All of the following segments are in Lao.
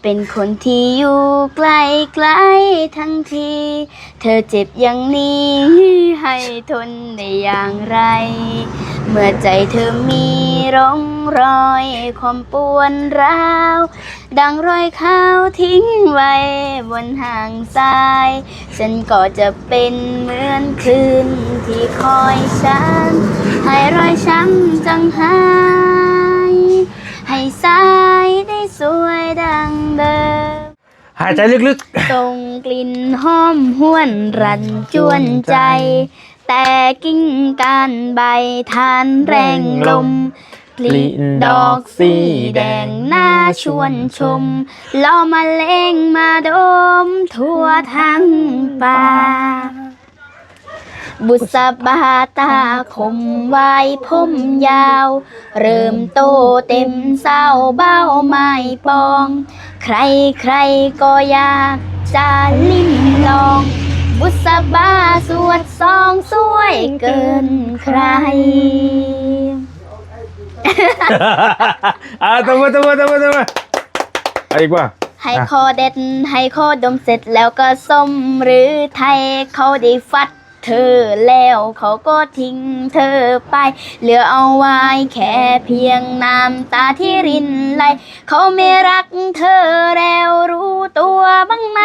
เป็นคนที่อยู่ใกล้ๆ ทั้งที เธอเจ็บอย่างนี้ให้ทนได้อย่างไร เมื่อใจเธอมีร่องรอยความปวดร้าว ดังรอยขาวทิ้งไว้บนหางทราย ฉันก็จะเป็นเหมือนคลื่นที่คอยฉัน ให้รอยช้ำจางหาย ให้สายได้สวยดังเดิม หายใจลึกๆ ส่งกลิ่นหอมหวนรันจวนใจ แต่กิ่งก้านใบทานแรงลม กลีบดอกสีแดงน่าชวนชม ล้อมมาเล็งมาดมทั่วทั้งป่า บุษบาตาคมวายผมยาว เริ่มโตเต็มเศร้าเบ้าไม้ปอง ใครๆ ก็อยากจะลิ้มลอง บุษบาสวดสองสวยเกินใคร อ่า ตบมือ ตบมือ ตบมือ ตบมือ เอาอีกว่า ให้ อ่ะ คอเด็ด ให้คอดมเสร็จแล้วก็ส้มหรือไทย เขาได้ฟัดเธอแล้ว เขาก็ทิ้งเธอไป เหลือเอาไว้แค่เพียงน้ำตาที่รินไหล เขาไม่รักเธอแล้วรู้ตัวบ้างไหม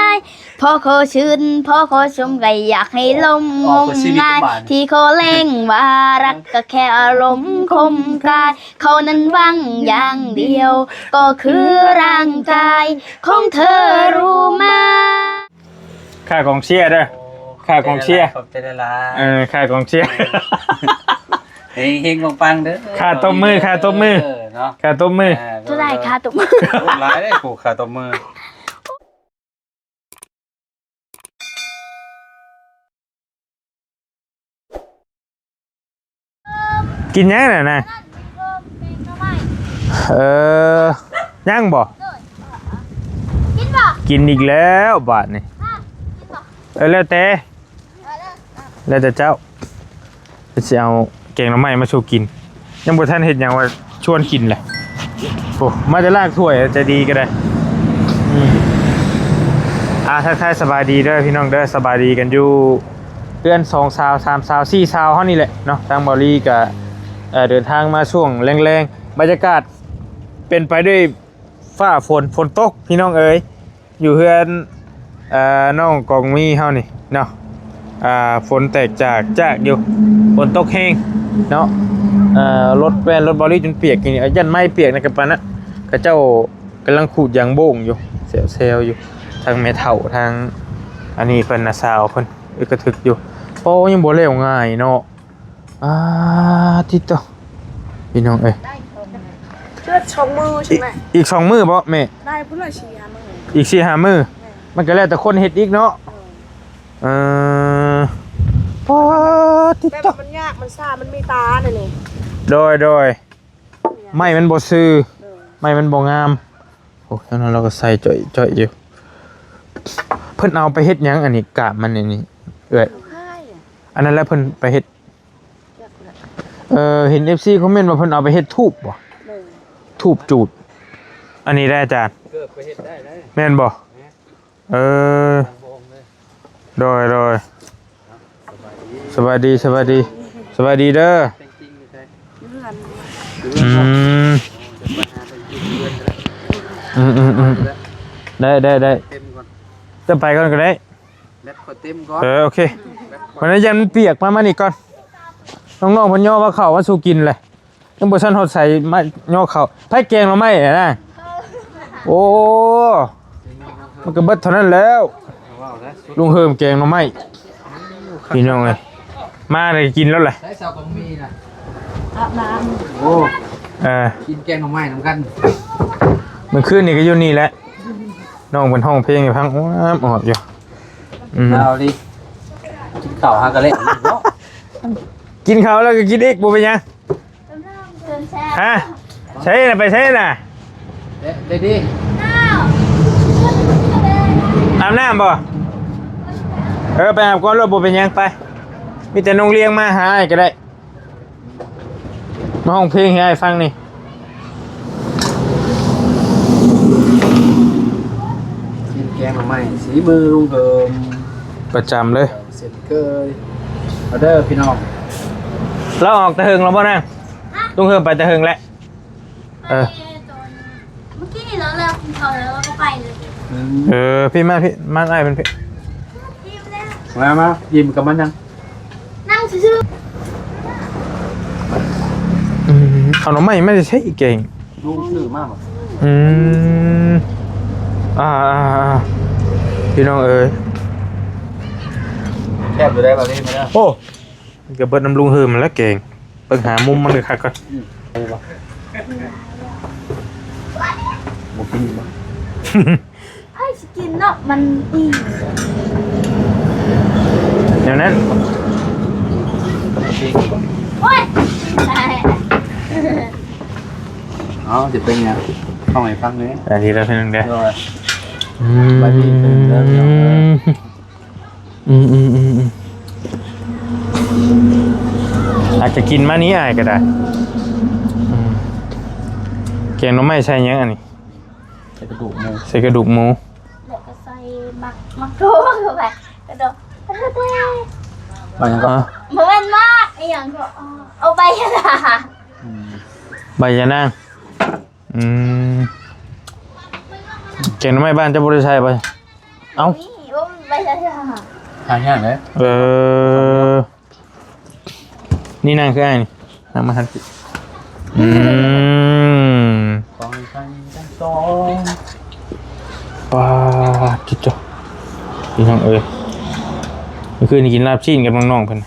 พอเขาชื่น พอเขาชม ก็อยากให้ลมงมงาย ที่เขาเล่งว่ารักก็แค่อารมณ์คมคาย เขานั้นหวังอย่างเดียว ก็คือร่างกายของเธอรู้ไหม ค่ากองเชียร์เด้อ ค่ากองเชียร์ ขอบใจหลายๆ เออ ค่ากองเชียร์ เฮงๆ ปังๆ เด้อ ค่าตบมือ ค่าตบมือ เออ เนาะ ค่าตบมือ อ่า เท่าไหร่ ค่าตบมือ โอ้ หลายเด้อ ผู้ค่าตบมือ กินหยังน่ะนะ เออ ยังบ่ กินบ่ กินอีกแล้วบาดนี้ เออ แล้วแต่ แล้วแต่เจ้า สิเอาแกงหน่อไม้มาสู่กิน ยังบ่ทันเฮ็ดหยังว่าชวนกินแหละ โอ้ มาแต่ล้างถ้วย ใจดีก็ได้ อืม อ่า ทักทายสบายดีเด้อพี่น้องเด้อ สบายดีกันอยู่เฮือนสองสาว สามสาว สี่สาวเฮานี่แหละเนาะ ทางเบาลีก็ เอ่อ เดินทางมาช่วงแลงๆ บรรยากาศเป็นไปด้วยฟ้าฝน ฝนตกพี่น้องเอ๋ย อยู่เฮือน เอ่อ น้องกองมีเฮานี่เนาะ อ่า ฝนแตกจากจากอยู่ ฝนตกแฮงเนาะ เอ่อ รถแว่นรถเบาลีจนเปียกนี่ เอ่อ ย่านไม้เปียกนะ กับปานนะ เขาเจ้ากำลังขูดยางโบ้งอยู่ แซวๆ อยู่ ทั้งแม่เฒ่า ทั้งอันนี้เพิ่นน่ะ สาวเพิ่น อึกกระทึกอยู่ โอ้ ยังบ่แล้วง่ายเนาะ อ่า ติดต่อ พี่น้องเอ้ย เชื่อดสองมือใช่ไหม อีก อีกสองมื้อบ่แม่ ได้พุ้นละสี่ห้ามื้อ อีกสี่ห้ามื้อ แม่ มันก็แล้วแต่คนเฮ็ดอีกเนาะ เออ เออ ป๊าด ติดต่อ แบบมันยาก มันซ่า มันมีตาเนี่ยนี่ โดย โดย ไม้มันบ่ซื่อ เออ ไม้มันบ่งาม โอ้ ทางนั้นเราก็ใส่จ่อยๆ อยู่ เพิ่นเอาไปเฮ็ดหยังอันนี้ กาบมันนี่ นี่ เอื้อย อันนั้นแหละเพิ่นไปเฮ็ด เอ่อ เห็น เอฟซี คอมเมนต์ว่าเพิ่นเอาไปเฮ็ดธูปบ่ เออ ธูปจูด อันนี้ได้อาจารย์ เกิดไปเฮ็ดได้นะ แม่นบ่ แม่น เออ โดย โดย สบายดี สบายดี สบายดีเด้อ อืม อืม อืม อืม ได้ ได้ ได้ เต็มก่อน จะไปก่อนก็ได้ แบตขอเต็มก่อน เออ โอเค วันนี้ยันมันเปียก มา มานี่ก่อน น้องๆ เพิ่นย่อว่าข้าวมาสู่กินเลย ยังบ่ทันฮอดใส่มาย่อข้าว ไผแกงหน่อไม้น่ะนะ โอ้ มันก็เบิดเท่านั้นแล้ว ลุงเฮิมแกงหน่อไม้ พี่น้องเอ้ย มาได้กินแล้วแหละ ใส่เสาก็มีนะ อาบน้ำ โอ้ เออ กินแกงหน่อไม้นำกัน มื้อคืนนี่ก็อยู่นี่แหละ น้องเพิ่นฮ้องเพลงให้ฟัง อ้อมๆ อยู่ อืม เอาดิ กินข้าวหากะเล่นเนาะ กินข้าวแล้วก็กินอีก บ่เป็นหยัง ฮะ ใช่น่ะ ไปใช่น่ะ เด้ เด้ดิ อาบน้ำบ่ เออ ไปอาบก่อนโลด บ่เป็นหยัง ไป มีแต่น้องเลี้ยงมาหาอ้ายก็ได้ มาฮ้องเพลงให้อ้ายฟังนี่ ໃໝ່ສີມືລຸງເຮີມ ປະຈຳເລີຍ ເຊັ່ນເຄີຍ. ມາເດີພີ່ນ້ອງ. ລາວອອກແຕ່ເຫິງແລ້ວບໍ່ນາງ? ລຸງເຮີມໄປແຕ່ເຫິງແລ້ວ. ເອີ ໄປຕອນ ມື້ກີ້ນີ້ ແລ້ວ ແລ້ວກິນເຂົ້າແລ້ວ ແລ້ວກໍໄປເລີຍ. ອືມ ເອີ ພີ່ມາ ພີ່ມາ ອ້າຍເພິ່ນ ພີ່ ອີ່ມແລ້ວ. ມາ ມາ ອີ່ມກັບມັນຍັງ? ນັ່ງຊື່ໆ. ອືມ ເອົາໜໍ່ໄມ້ມາແຕ່ໃສອີກແກງ? ລຸງຊື້ມາບໍ່? ອືມ ອ່າໆໆ ພີ່ນ້ອງເອີຍ ແຊບຢູ່ໄດ໋ບັດນີ້. ໂອ້ ມັນກໍເບິດນຳລຸງເຮີມຫັ້ນແຫຼະແກງ. ເບິ່ງຫາມຸມມັນຄັກກ່ອນ. ອືມ ເອີ ບໍ່ ບໍ່ກິນບໍ່? ໃຜຊິກິນເນາະ ມັນອີ່ມ. ແນວນັ້ນ. ໂອ້ຍ ຕາຍ. ເອົ້າ ຊິເປັນຫຍັງ? ເວົ້າໃຫ້ຟັງແດ່. ອັນນີ້ລະເປັນຈັ່ງໃດ? ໂດຍ ອືມ ບາດນີ້ເປັນເລື່ອງ ອືມ ອືມໆໆໆ ອາດຈະກິນມານີ້ອ້າຍກໍໄດ້. ອືມ ແກງໜໍ່ໄມ້ໃສ່ຫຍັງອັນນີ້? ໃສ່ກະດູກໝູ ໃສ່ກະດູກໝູ ແລ້ວກໍໃສ່ໝາກ ໝາກໂທເຂົ້າໄປ ກະດົກ ກະໂດກ. ວ່າຫຍັງກໍ? ຮະ? ບໍ່ແມ່ນໝາກ ອີຫຍັງກໍ ເອົາໃບຍານາງ. ອືມ ໃບຍານາງ. ອືມ ແກງໜໍ່ໄມ້ບ້ານເຈົ້າບໍ່ໄດ້ໃສ່ບໍ່? ເອົ້າ ນີ້ ໂອ້ຍ ໃບຍານາງ ຫາຍາກເດ້. ເອີ ນີ້ນາງຄືອ້າຍນີ້ ນາງມາທັນ. ອືມ ຂອງໃຊ້ທັງສອງ. ປາດ ຈິດໂຕ ພີ່ນ້ອງເອີຍ ມື້ຄືນນີ້ກິນລາບຊີ້ນກັບນ້ອງໆເພິ່ນ.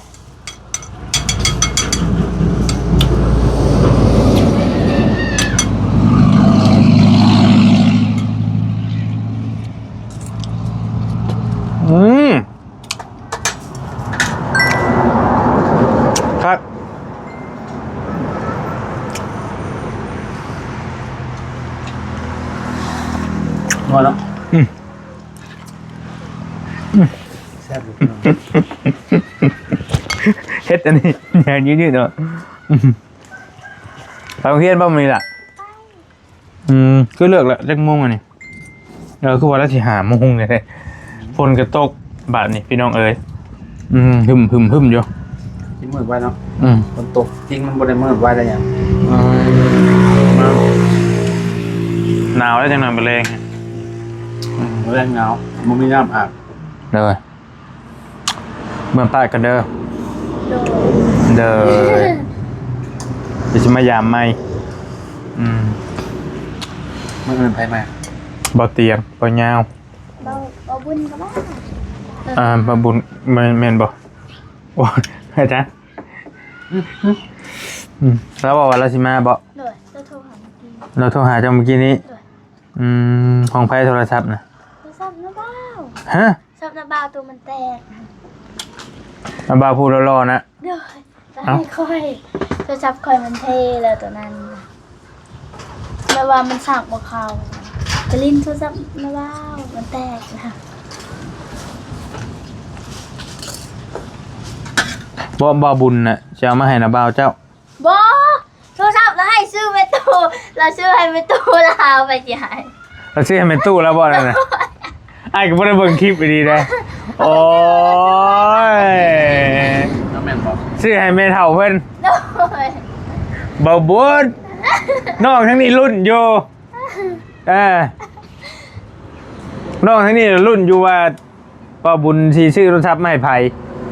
ອືມ ຄັກ ນັວເນາະ. ອືມ ອືມ ແຊບຢູ່ ເຮັດອັນນີ້ແຍງຍືດໆເນາະ. ອືມ ໄປໂຮງຮຽນບໍ່ມື້ນີ້ລະ? ອືມ ຄືເລີກລະຈັກໂມງອັນນີ້? ເອີ ຄືວ່າລະຊິຫ້າໂມງແທ້ໆ ຝົນກໍຕົກບາດນີ້ພີ່ນ້ອງເອີຍ. ອືມ ຫຶມໆໆຢູ່ ຊິມືດໄວເນາະ. ອືມ ຝົນຕົກຈິງມັນບໍ່ໄດ້ມືດໄວໄດ້ຫຍັງ. ອືມ ໜາວແລ້ວ ຈັກໜ່ອຍມື້ແລງ. ອືມ ມື້ແລງໜາວ ບໍ່ມີນ້ຳອາບ. ໂດຍ ເມືອປາກກັນເດີ. ໂດຍ ໂດຍ ດຽວຊິມາຢາມໃໝ່. ອືມ ມາເອີ້ນໃຜມາ? ບ່າວຕຽງ ບ່າວຍາວ ບ່າວ ບ່າວບຸນກໍມາ. ອ່າ ບ່າວບຸນ ແມ່ນ ແມ່ນບໍ່? ໂອ້ຍ ອາຈານ ອືມ ອືມ ລາວເວົ້າວ່າລາວຊິມາບໍ່? ໂດຍ ລາວໂທຫາເມື່ອກີ້ ລາວໂທຫາເຈົ້າເມື່ອກີ້ນີ້. ໂດຍ ອືມ ຂອງໃຜໂທລະສັບນະ? ໂທລະສັບນ້າບ່າວ. ຮະ? ສັບນ້າບ່າວ ໂຕມັນແຕກ. ນ້າບ່າວຜູ້ຫຼໍ່ໆນະ? ໂດຍ ເອົ້າ ໃຫ້ຂ້ອຍ ໂທລະສັບຂ້ອຍມັນເພແລ້ວໂຕນັ້ນ ແບບວ່າມັນສາກບໍ່ເຂົ້າ ໄປຫຼິ້ນໂທລະສັບນ້າບ່າວ ມັນແຕກນະ. ບໍ່ ບ່າວບຸນນະ ຊິເອົາມາໃຫ້ນ້າບ່າວເຈົ້າ. ບໍ່ ໂທລະສັບລະໃຫ້ຊື້ແມ່ຕູ້ ລະຊື້ໃຫ້ແມ່ຕູ້ ລະເອົາໄປຊິໃຫ້ ລະຊື້ໃຫ້ແມ່ຕູ້ລະບໍ່ນັ້ນນະ. ອ້າຍກໍບໍ່ໄດ້ເບິ່ງຄລິບອີ່ຫຼີເດ້. ໂອ້ຍ ແມ່ນບໍ່? ຊື້ໃຫ້ແມ່ເຖົ້າເພິ່ນ. ໂດຍ ບ່າວບຸນ ນ້ອງທາງນີ້ລຸ້ນຢູ່. ເອີ ນ້ອງທາງນີ້ລຸ້ນຢູ່ວ່າ ບ່າວບຸນຊິຊື້ໂທລະສັບມາໃຫ້ໃຜ?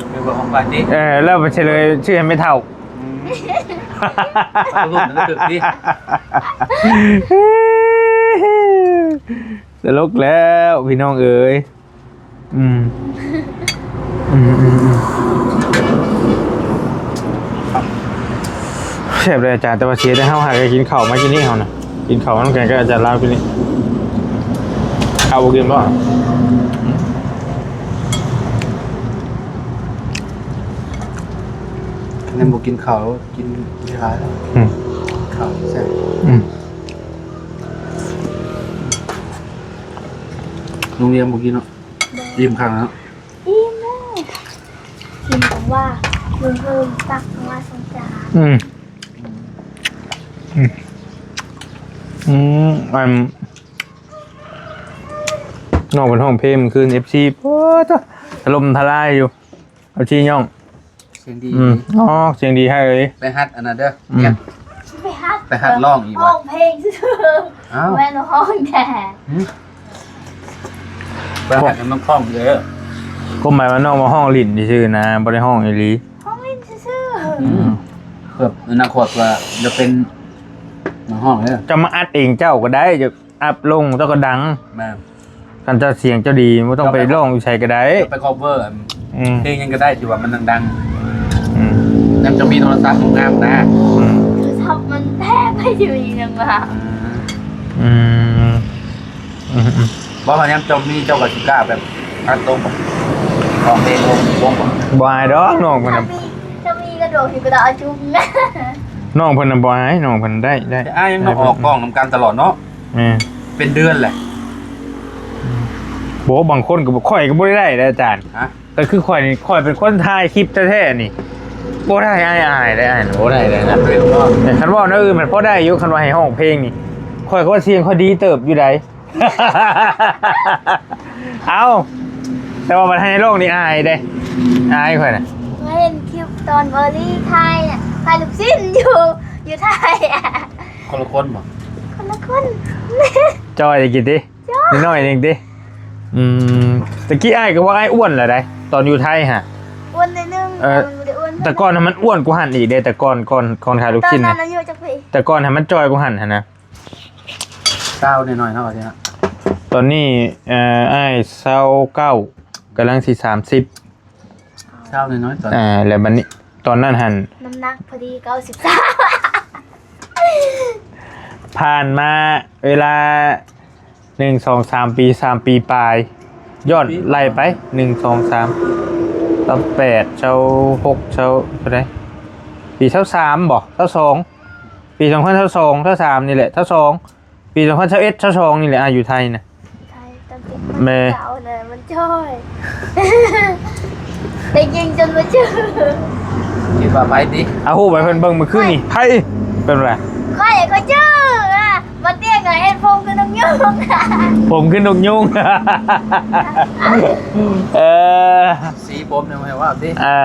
ແມ່ນບໍ່ ຂອງຂວັນຕິ? ເອີ ແລ້ວໄປເສຍເລີຍຊື້ໃຫ້ແມ່ເຖົ້າ. ອືມ ລຸ້ນມັນກໍຖືກຕິ. ຕະຫຼົກແລ້ວພີ່ນ້ອງເອີຍ. ອືມ ອືມ ອືມ ອືມ ແຊບເລີຍອາຈານ ແຕ່ວ່າເສຍແຕ່ເຮົາຫາກະກິນເຂົ້າມາກິນນີ້ເຮົານະ ກິນເຂົ້ານຳກັນກັບອາຈານລາວກິນນີ້. ເຂົ້າບໍ່ກິນບໍ່? ຄັນຍັງບໍ່ກິນເຂົ້າ ກິນຫຼາຍໆ. ອືມ ເຂົ້າແຊບ. ອືມ ໂຮງຮຽນບໍ່ກິນເນາະ? ບໍ່ ອີ່ມຄັກແລ້ວເນາະ. ອີ່ມແລ້ວ ກິນຂອງວ່າລຸງເພີ່ມຕັກຂອງວ່າສອງຈານ. ອືມ ອືມ ອືມ ອັນ ນ້ອງເພິ່ນຮ້ອງເພງມື້ຄືນ ເອັຟຊີ ໂອ້ ຖະຫຼົ່ມທະລາຍຢູ່ ເອັຟຊີ ນ້ອງ ສຽງດີ ອືມ ອໍ ສຽງດີໃຫ້ເລີຍ ໄປຫັດອັນນັ້ນເດີ ອືມ ໄປຫັດ ໄປຫັດຮ້ອງອີກ ຮ້ອງເພງຊື່ໆ ອ້າວ ແມ່ນຮ້ອງແທ້ ຫື ໄປຫັດໃຫ້ມັນຄ່ອງເດີ ຄວາມໝາຍວ່ານ້ອງມາຮ້ອງຫຼິ້ນຊື່ໆນະ ບໍ່ໄດ້ຮ້ອງອີ່ຫຼີ ຮ້ອງຫຼິ້ນຊື່ໆ ອືມ ອືມ ເພື່ອອະນາຄົດວ່າຈະເປັນນັກຮ້ອງເດີ ເຈົ້າມາອັດເອງເຈົ້າກໍໄດ້ ຈະອັບລົງເຈົ້າກໍດັງ ແມ່ນ ຄັນເຈົ້າສຽງເຈົ້າດີ ບໍ່ຕ້ອງໄປຮ້ອງຢູ່ໃສກໍໄດ້ ໄປຄອບເວີ ອືມ ເພງຫຍັງກໍໄດ້ທີ່ວ່າມັນດັງໆ ອືມ ນຳຈະມີໂທລະສັບງາມນະ ອືມ ໂທລະສັບມັນແທ້ໄປຊິມີຫຍັງລະ ອືມ ອືມ ອືມ ບໍ່ ພະຍາຍາມເຈົ້າມີເຈົ້າກໍຊິກ້າແບບອັດລົງ ຂອງເພງລົງ ລົງ ບໍ່ອາຍດອກນ້ອງເພິ່ນ ຈະມີ ຈະມີກະໂດດຂຶ້ນໄປດາວຈຸກ ນ້ອງເພິ່ນນະບໍ່ອາຍ ນ້ອງເພິ່ນໄດ້ ໄດ້ ອ້າຍຍັງມາອອກກ້ອງນຳກັນຕະຫຼອດເນາະ ແມ່ນ ເປັນເດືອນແຫຼະ ບໍ່ ບາງຄົນກໍບໍ່ ຂ້ອຍກໍບໍ່ໄດ້ໄດ້ເດ້ອາຈານ ຮະ ກໍຄືຂ້ອຍນີ້ ຂ້ອຍເປັນຄົນຖ່າຍຄລິບແທ້ໆນີ້ ບໍ່ໄດ້ ອ້າຍອາຍໄດ້ ອ້າຍບໍ່ໄດ້ເດ້ນະ ແຕ່ຄັນເວົ້າແນວອື່ນມັນພໍໄດ້ຢູ່ ຄັນວ່າໃຫ້ຮ້ອງເພງນີ້ ຂ້ອຍກໍວ່າສຽງຂ້ອຍດີເຕີບຢູ່ໃດ ເອົ້າ ແຕ່ວ່າບັດໃຫ້ຮ້ອງນີ້ອາຍເດ້ ອາຍຂ້ອຍນະ ມາເຫັນຄລິບຕອນເບີຣີໄທນະ ຂາຍລູກຊີ້ນຢູ່ ຢູ່ໄທ ຄົນລະຄົນບໍ່? ຄົນລະຄົນ ຈ່ອຍກິນຕິ ຈ້ອຍ ນ້ອຍໆເອງຕິ ອືມ ຕະກີ້ອ້າຍກໍວ່າອ້າຍອ້ວນແລ້ວໃດ໋ ຕອນຢູ່ໄທຫະ ອ້ວນໜ້ອຍໜຶ່ງ ເອີ ແຕ່ມັນບໍ່ໄດ້ອ້ວນ ແຕ່ກ່ອນນະມັນອ້ວນກວ່າຫັ້ນອີກເດ້ ແຕ່ກ່ອນ ກ່ອນ ກ່ອນຂາຍລູກຊີ້ນນະ ຕອນນັ້ນອາຍຸຈັກປີ? ແຕ່ກ່ອນຫັ້ນມັນຈ່ອຍກວ່າຫັ້ນຫັ້ນນະ ຊາວໜ້ອຍໆເນາະ ຕອນນີ້ ເອີ ອ້າຍຊາວເກົ້າ ກຳລັງຊິສາມສິບ ຊາວໜ້ອຍໆ ຕອນ ອ່າ ແລ້ວບັດນີ້ຕອນນັ້ນຫັ້ນ ນ້ຳໜັກພໍດີເກົ້າສິບສາມ ຜ່ານມາເວລາ ໜຶ່ງ ສອງ ສາມປີ ສາມປີປາຍ ຍ້ອນໄລ່ໄປ ໜຶ່ງ ສອງ ສາມ ຊາວແປດ ຊາວຫົກ ຊາວ ເທົ່າໃດ ປີຊາວສາມບໍ ຊາວສອງ ປີສອງພັນຊາວສອງ ຊາວສາມນີ້ແຫຼະ ຊາວສອງ ປີສອງພັນຊາວເອັດ ຊາວສອງນີ້ແຫຼະ ອາ ຢູ່ໄທນະ ໃຊ່ ຕອນເດັກມັນ ແມ່ ເກົ່ານະ ມັນຈ້ອຍ ໄດ້ຍິງຈົນບໍ່ເຈີ ຄິດວ່າໃຜຕິ ອາ ຮູ້ໄປເພິ່ນເບິ່ງມື້ຄືນນີ້ ໃຜ ເພິ່ນວ່າ ຂ້ອຍ ຂ້ອຍຈື່ ອາ ມາຕຽງ ອາ ເຮັດຜົມຄືນົກຍູງ ຜົມຄືນົກຍູງ ເອີ ສີຜົມຍັງບໍ່ໃຫ້ເວົ້າຕິ ເອີ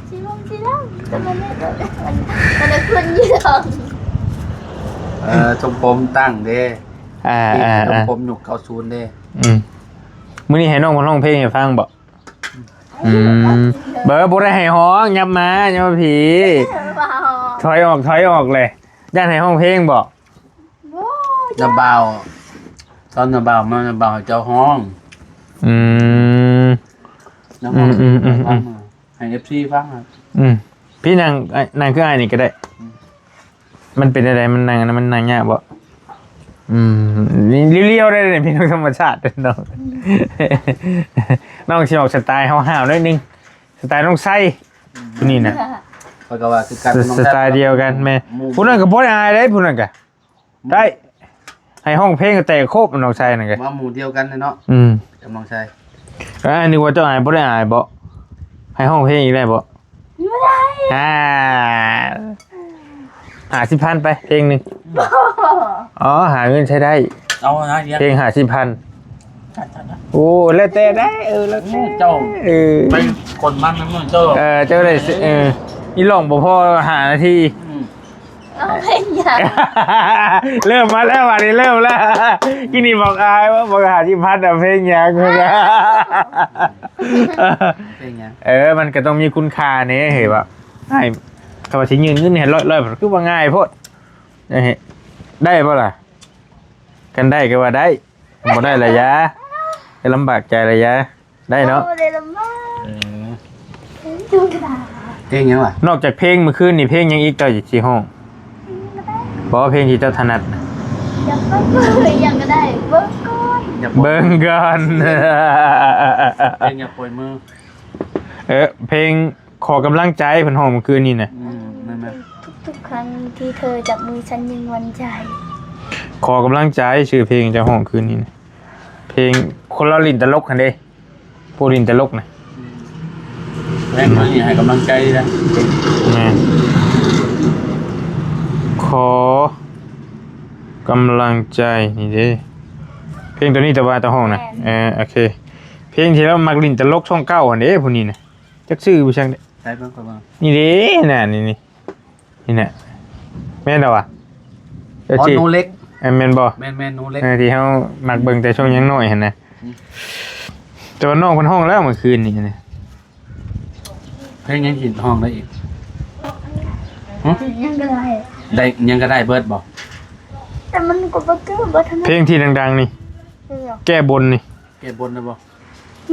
ສີຜົມສີດຳ ແຕ່ມັນ ມັນ ມັນໄດ້ຂຶ້ນຢູ່ດອກ ເອີ ຊົງຜົມຕັ້ງເດ້ ອ່າ ອ່າ ຊົງຜົມຍຸກເກົ້າສິບເດ້ ອືມ ມື້ນີ້ໃຫ້ນ້ອງເພິ່ນຮ້ອງເພງໃຫ້ຟັງບໍ? ອືມ ເບີ ບໍ່ໄດ້ໃຫ້ຮ້ອງ ຫຍັບມາ ຫຍັບມາພີ້ ຖອຍອອກ ຖອຍອອກແຫຼະ ຢ້ານໃຫ້ຮ້ອງເພງບໍ? ບໍ່ ນ້າບ່າວ ຕອນນ້າບ່າວມາ ນ້າບ່າວໃຫ້ເຈົ້າຮ້ອງ ອືມ ນ້າຮ້ອງ ອືມ ໃຫ້ເອັຟຊີຟັງ ອືມ ພີ້ນັ່ງ ນັ່ງຄືອ້າຍນີ້ກໍໄດ້ ອືມ ມັນເປັນຈັ່ງໃດ ມັນນັ່ງ ມັນນັ່ງຍາກບໍ່? ອືມ ລຽວໆໄດ້ເດ້ ເປັນທຳມະຊາດເນາະ ອືມ ນ້ອງຊິອອກສະໄຕຫ້າວໆໜ້ອຍໜຶ່ງ ສະໄຕນ້ອງໄຊ ອືມ ຜູ້ນີ້ນະ ຂ້ອຍກໍວ່າຄືກັນ ສະໄຕດຽວກັນ ແມ່ນ ຜູ້ນັ້ນກໍບໍ່ໄດ້ອາຍເດ້ ຜູ້ນັ້ນກໍ ໄດ້ ໃຫ້ຮ້ອງເພງກໍແຕກໂຄບ ນ້ອງຊາຍນັ້ນກໍ ວ່າໝູ່ດຽວກັນເນາະ ອືມ ກັບນ້ອງຊາຍ ເອີ ນຶກວ່າເຈົ້າອາຍ ບໍ່ໄດ້ອາຍບໍ? ໃຫ້ຮ້ອງເພງອີກໄດ້ບໍ? ບໍ່ໄດ້ ອ່າ ຫ້າສິບພັນໄປ ເພງໜຶ່ງ ບໍ່ ອໍ ຫາເງິນໃຊ້ໄດ້ ເອົານະ ເພງຫ້າສິບພັນ ໂອ້ ແລ້ວແຕ່ໄດ້ ເອີ ແລ້ວແຕ່ ເອີ ເຈົ້າ ເອີ ໄປຄົນມັນນຳເຈົ້າ ເອີ ເຈົ້າໄດ້ ເອີ ອີ່ຫຼອງບໍ່ພໍຫ້ານາທີ ອືມ ເອົາເພງຫຍັງ? ເລີ່ມມາແລ້ວ ອັນນີ້ເລີ່ມແລ້ວ ກິນນີ້ບອກອາຍວ່າ ບອກຫ້າສິບພັນ ເອົາເພງຫຍັງ? ເພງຫຍັງ? ເອີ ມັນກໍຕ້ອງມີຄຸນຄ່າແດ່ ເຫັນບໍ່? ອ້າຍ ຖ້າວ່າຊິຍື່ນເງິນໃຫ້ຮ້ອຍໆ ຄືວ່າງ່າຍໂພດ ໄດ້ບໍ່ລະ? ຄັນໄດ້ກໍວ່າໄດ້ ບໍ່ໄດ້ລະຢ່າ ກໍລຳບາກໃຈລະຢ່າ ໄດ້ເນາະ ບໍ່ໄດ້ລຳບາກ ເອີ ເພງຫຍັງລະ? ນອກຈາກເພງມື້ຄືນນີ້ ເພງຫຍັງອີກເຈົ້າຊິຮ້ອງ? ບໍ່ ເພງທີ່ເຈົ້າຖະໜັດ ຢາກຟັງເພງຫຍັງກໍໄດ້ ເບິ່ງກ່ອນ ເບິ່ງກ່ອນ ເພງຢາກປ່ອຍມື ເອີ ເພງ ຂໍກຳລັງໃຈ ເພິ່ນຮ້ອງມື້ຄືນນີ້ນະ ອືມ ແມ່ນໆ ທຸກໆຄັ້ງທີ່ເທີຈັບມື ສັນຍັງໝັ້ນໃຈ ຂໍກຳລັງໃຈ ຊື່ເພງເຈົ້າຮ້ອງຄືນນີ້ນະ ເພງຄົນລາວຫຼິ້ນຕະຫຼົກຫັ້ນເດ້ ຜູ້ຫຼິ້ນຕະຫຼົກນະ ອືມ ແມ່ນ ເພິ່ນໃຫ້ກຳລັງໃຈນະ ແມ່ນ ຂໍກຳລັງໃຈ ນີ້ເດ້ ເພ ງໂຕນີ້ ແຕ່ວ່າຕາຮ້ອງນະ ແມ່ນ ເອີ ໂອເຄ ເພງທີ່ລາວມັກຫຼິ້ນຕະຫຼົກຊ່ອງເກົ້າຫັ້ນເດ້ ຜູ້ນີ້ນະ ຈັກຊື່ບໍ່ຊ່າງເດ້ ໃສ່ເບິ່ງ ຂ້ອຍເບິ່ງ ນີ້ເດ້ ນະ ນີ້ ນີ້ ນີ້ນະ ແມ່ນລະວະ ເຈົ້າຈີ່ ໂນເລັກ ແມ່ນບໍ່ ແມ່ນໆ ໂນເລັກ ເອີ ທີ່ເຮົາມັກເບິ່ງແຕ່ຊ່ວງຍັງນ້ອຍຫັ້ນນະ ອືມ ແຕ່ວ່ານ້ອງເພິ່ນຮ້ອງແລ້ວມື້ຄືນນີ້ນະ ເພງຫຍັງຊິຮ້ອງໄດ້ອີກ? ຫຶ? ຫຍັງກໍໄດ້ ໄດ້ ຫຍັງກໍໄດ້ເບິດບໍ່? ແຕ່ມັນກໍບໍ່ຄື ບໍ່ຖະໜັດ ເພງທີ່ດັງໆນີ້ ເອີ ແກ້ບົນນີ້ ແກ້ບົນໄດ້ບໍ່?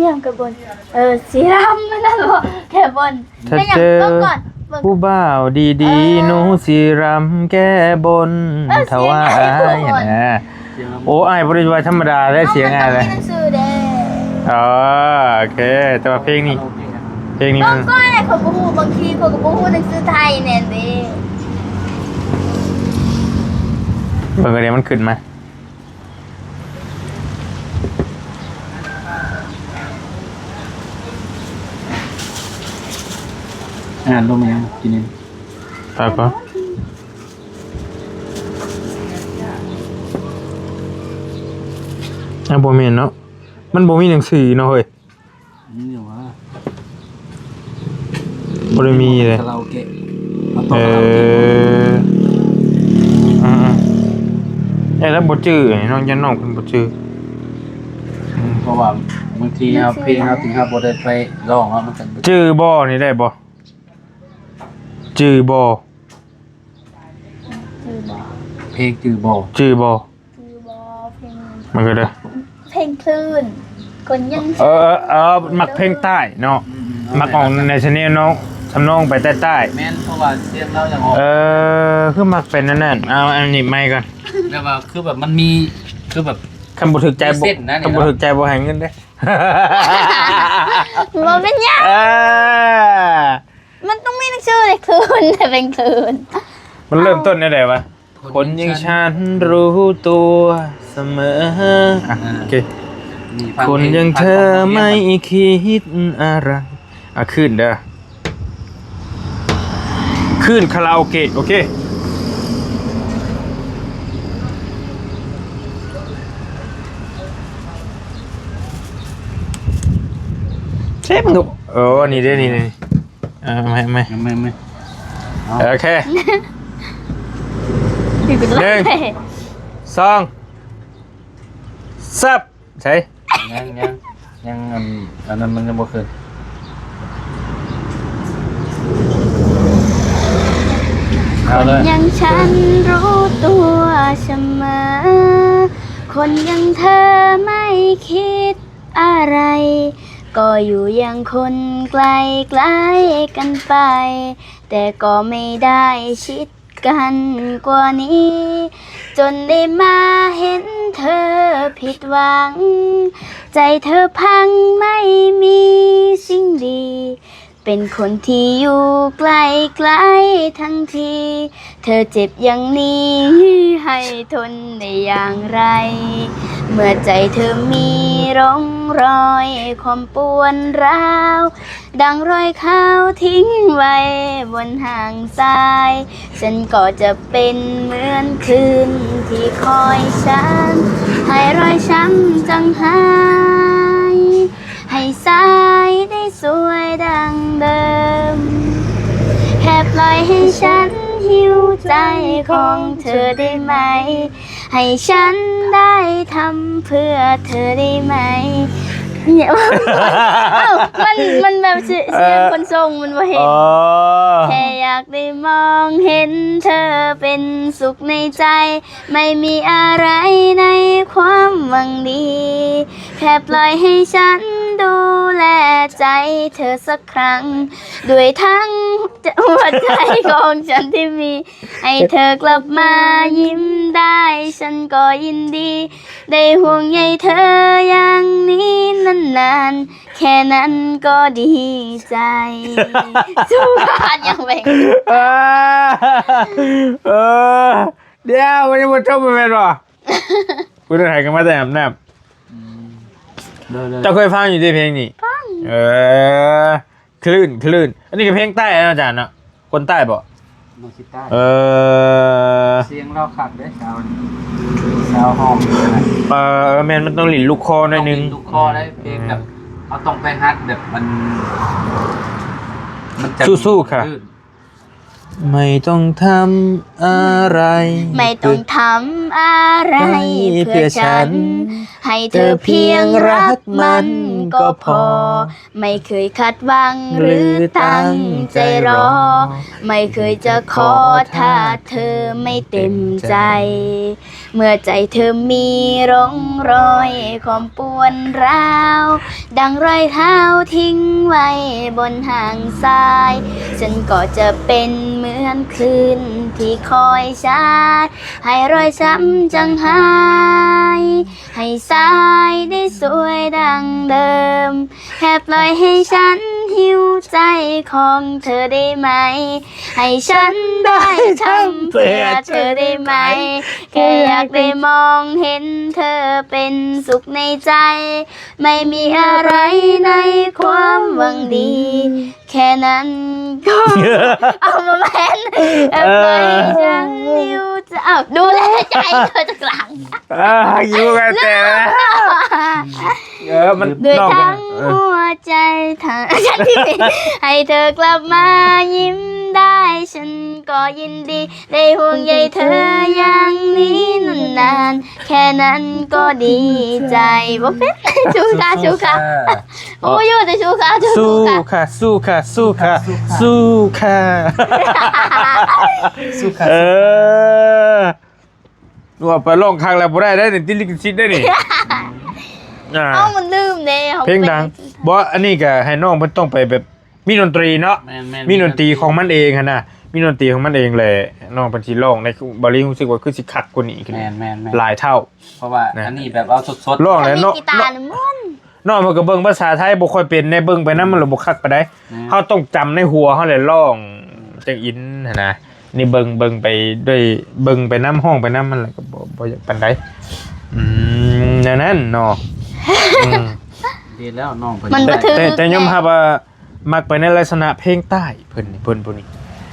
ຫຍັງແກ້ບົນ? ເອີ ຊິລຳນັ້ນບໍ່? ແກ້ບົນ ຖ້າເຈີຜູ້ບ່າວດີໆ ເອີ ໜູຊິລຳແກ້ບົນ ເອີ ຖວາຍ ສຽງອ້າຍ ຫັ້ນນະ ສຽງລຳ ໂອ້ ອ້າຍບໍ່ໄດ້ວ່າທຳມະດາເດ້ ສຽງອ້າຍເລີຍ ເອົາ ມັນຕ້ອງມີໜັງສືເດ້ ອໍ ໂອເຄ ແຕ່ວ່າເພງນີ້ ເພງນີ້ມັນ ບາງຄົນເຂົາບໍ່ຮູ້ ບາງທີເຂົາກໍບໍ່ຮູ້ໜັງສືໄທແນ່ເດ້ ເບິ່ງເດີ ມັນຂຶ້ນມາ ອ່ານລົງມາຍັງກິນນີ້ ໄປ ໄປ ອ່າ ບໍ່ແມ່ນເນາະ ມັນບໍ່ມີໜັງສືເນາະເຮີ້ຍ ນີ້ຫຍັງວະ ບໍ່ໄດ້ມີເລີຍ ຄາຣາໂອເກະ ເອີ ອ່າໆ ແລ້ວບໍ່ຈື່ ນ້ອງ ຢ້ານນ້ອງເພິ່ນບໍ່ຈື່ ອືມ ເພາະວ່າບາງທີເຮົາ ເພງເຮົາ ເພງເຮົາບໍ່ໄດ້ໄປຮ້ອງເນາະ ມັນກໍ ຈື່ບໍ່ ນີ້ໄດ້ບໍ່? ຈື່ບໍ່? ຈື່ບໍ່? ເພງຈື່ບໍ່? ຈື່ບໍ່? ຈື່ບໍ່? ເພງ ມັນກໍໄດ້ ເພງຄື້ນ ຄົນຍັງ ເອີ ເອີ ເອີ ມັກເພງໃຕ້ເນາະ ອືມໆ ມັກອອກໃນສຳນຽງເນາະ ທຳນອງໄປໃຕ້ໆ ແມ່ນ ເພາະວ່າສຽງລາວຢາກອອກ ເອີ ຄືມັກເປັນອັນນັ້ນ ເອົາອັນນີ້ໃໝ່ກ່ອນ ແບບວ່າຄືແບບມັນມີ ຄືແບບ ຄັນບໍ່ຖືກໃຈ ບໍ່ ເສັ້ນນະ ຄັນບໍ່ຖືກໃຈບໍ່ໃຫ້ເງິນເດ້ ບໍ່ເປັນຫຍັງ ເອີ ມັນຕ້ອງມີໜັງສືເດ້ ຄື້ນ ເປັນຄື້ນ ມັນເລີ່ມຕົ້ນແນວໃດວະ? คนอย่างฉันรู้ตัวเสมอ ອ່ะ อ่า โอเค นี่ฟังเพลง คนอย่างเธอไม่คิดอะไร อ่ะ ขึ้นเด้อ ขึ้นคาราโอเกะ โอเค เชฟมึง โอ้ นี่เด้ นี่ นี่ เออ ไม่ ไม่ ไม่ ไม่ เอา โอเค หนึ่ง สอง สับ ใส่ ยัง ยัง ยัง อัน อันนั้นมันยังบ่ขึ้น เอาเลย คนอย่างฉันรู้ตัวเสมอ คนอย่างเธอไม่คิด อะไร ก็อยู่อย่างคนใกล้ๆกันไป แต่ก็ไม่ได้ชิดกันกว่านี้ จนได้มาเห็นเธอผิดหวัง ใจเธอพังไม่มีสิ่งดี เป็นคนที่อยู่ใกล้ๆทั้งที เธอเจ็บอย่างนี้ให้ทนได้อย่างไร เมื่อใจเธอมีร่องรอยความปวดร้าว ดังรอยขาวทิ้งไว้บนหางทราย ฉันก็จะเป็นเหมือนคลื่นที่คอยฉัน ให้รอยช้ำจางหาย ให้สายได้สวยดังเดิม แค่ปล่อยให้ฉันหิ้วใจของเธอได้ไหม ให้ฉันได้ทำเพื่อเธอได้ไหม เนี่ย เอ้า มัน มันแบบเสีย เอ่อ เสียงคนส่งมันบ่เห็น อ๋อ แค่อยากได้มองเห็นเธอเป็นสุขในใจ ไม่มีอะไรในความหวังดี แค่ปล่อยให้ฉันดูแลใจเธอสักครั้ง ด้วยทั้งหัวใจของฉันที่มี ให้เธอกลับมายิ้มได้ ฉันก็ยินดี ได้ห่วงใยเธออย่างนี้นานๆ แค่นั้นก็ดีใจ สุภาพยังแบ่ง เออ เออ เดี๋ยว มันยังบ่จบแม่นบ่ ผู้นั้นหายกันมาแต่อาบน้ำ อืม เจ้าเคยฟังอยู่ติเพลงนี้ ฟัง เออ คลื่น คลื่น อันนี้ก็เพลงใต้เนาะอาจารย์เนาะ คนใต้บ่ ໂນຊິຕາ ເອີ ສຽງລາວຄັກເດ້ ສາວ ສາວຮ້ອງ ເອີ ແມ່ນ ມັນຕ້ອງຫຼິ້ນລູກຄໍໜ້ອຍໜຶ່ງ ຕ້ອງຫຼິ້ນລູກຄໍໄດ້ ເພງແບບ ອືມ ເຮົາຕ້ອງໄປຫັດແບບມັນ ມັນຈະ ສູ້ໆ ຄ່ະ ລື່ນ ไม่ต้องทำอะไร ไม่ต้องทำอะไรเพื่อฉัน ให้เธอเพียงรักมันก็พอ ไม่เคยคาดหวังหรือตั้งใจรอ ไม่เคยจะขอถ้าเธอไม่เต็มใจ เมื่อใจเธอมีร่องรอยความปวดร้าว ดังรอยเท้าทิ้งไว้บนหาดทราย ฉันก็จะเป็นเหมือนคลื่นที่คอยชาร์จ ให้รอยช้ำจางหาย ให้สายได้สวยดังเดิม แค่ปล่อยให้ฉันหิวใจของเธอได้ไหม ให้ฉันได้ทำเพื่อเธอได้ไหม แค่อยากได้มองเห็นเธอเป็นสุขในใจ ไม่มีอะไรในความหวังดี แค่นั้นก็ เอามาแม่น เออ แค่ปล่อยให้ฉันหิวใจ เอาดูแลใจเธอจากหลัง เออ อยู่กันแต่ เออ มัน ด้วย นอก ทั้ง เออ หัวใจ ทั้ง ให้เธอกลับมายิ้มได้ ฉันก็ยินดี ได้ห่วงใยเธออย่างนี้นานๆ แค่นั้นก็ดีใจ บ่เป็น สู้ค่ะ สู้ค่ะ โอ้ย อยู่แต่สู้ค่ะ สู้ค่ะ สู้ค่ะ สู้ค่ะ สู้ค่ะ สู้ค่ะ เออ ว่าไปร้องคักแล้วบ่ได้เด้นี่ ติดลิขสิทธิ์เด้นี่ อ่า เอ้า มันลืมเด้ เพลงดัง บ่ อันนี้ก็ให้น้องเพิ่นต้องไปแบบมีดนตรีเนาะ แม่นๆ มีดนตรีของมันเองหั่นน่ะ มีดนตรีของมันเองแหละ น้องเพิ่นสิร้องได้ บ่าวลีรู้สึกว่าคือสิคักกว่านี้ แม่นๆๆ หลายเท่า เพราะว่า นะ อันนี้แบบเอาสดๆ ร้องแล้วเนาะ มีกีตาร์น่ะม่วน น้องเพิ่นก็เบิ่งภาษาไทยบ่ค่อยเป็นเด้ เบิ่งไปนำมันละบ่คักปานใด อืม เฮาต้องจำในหัวเฮาแหละ ร้องจั่งอินหั้นนะ นี่เบิ่ง เบิ่งไปด้วย เบิ่งไปนำ ร้องไปนำ มันละก็บ่ บ่อยากปานใด อืม แนวนั้นเนาะ อืม ดีแล้วน้องเพิ่น มันบ่ถืก แต่ แต่ แต่ยอมรับว่า มักไปในลักษณะเพลงใต้เพิ่นนี่ เพิ่นผู้นี้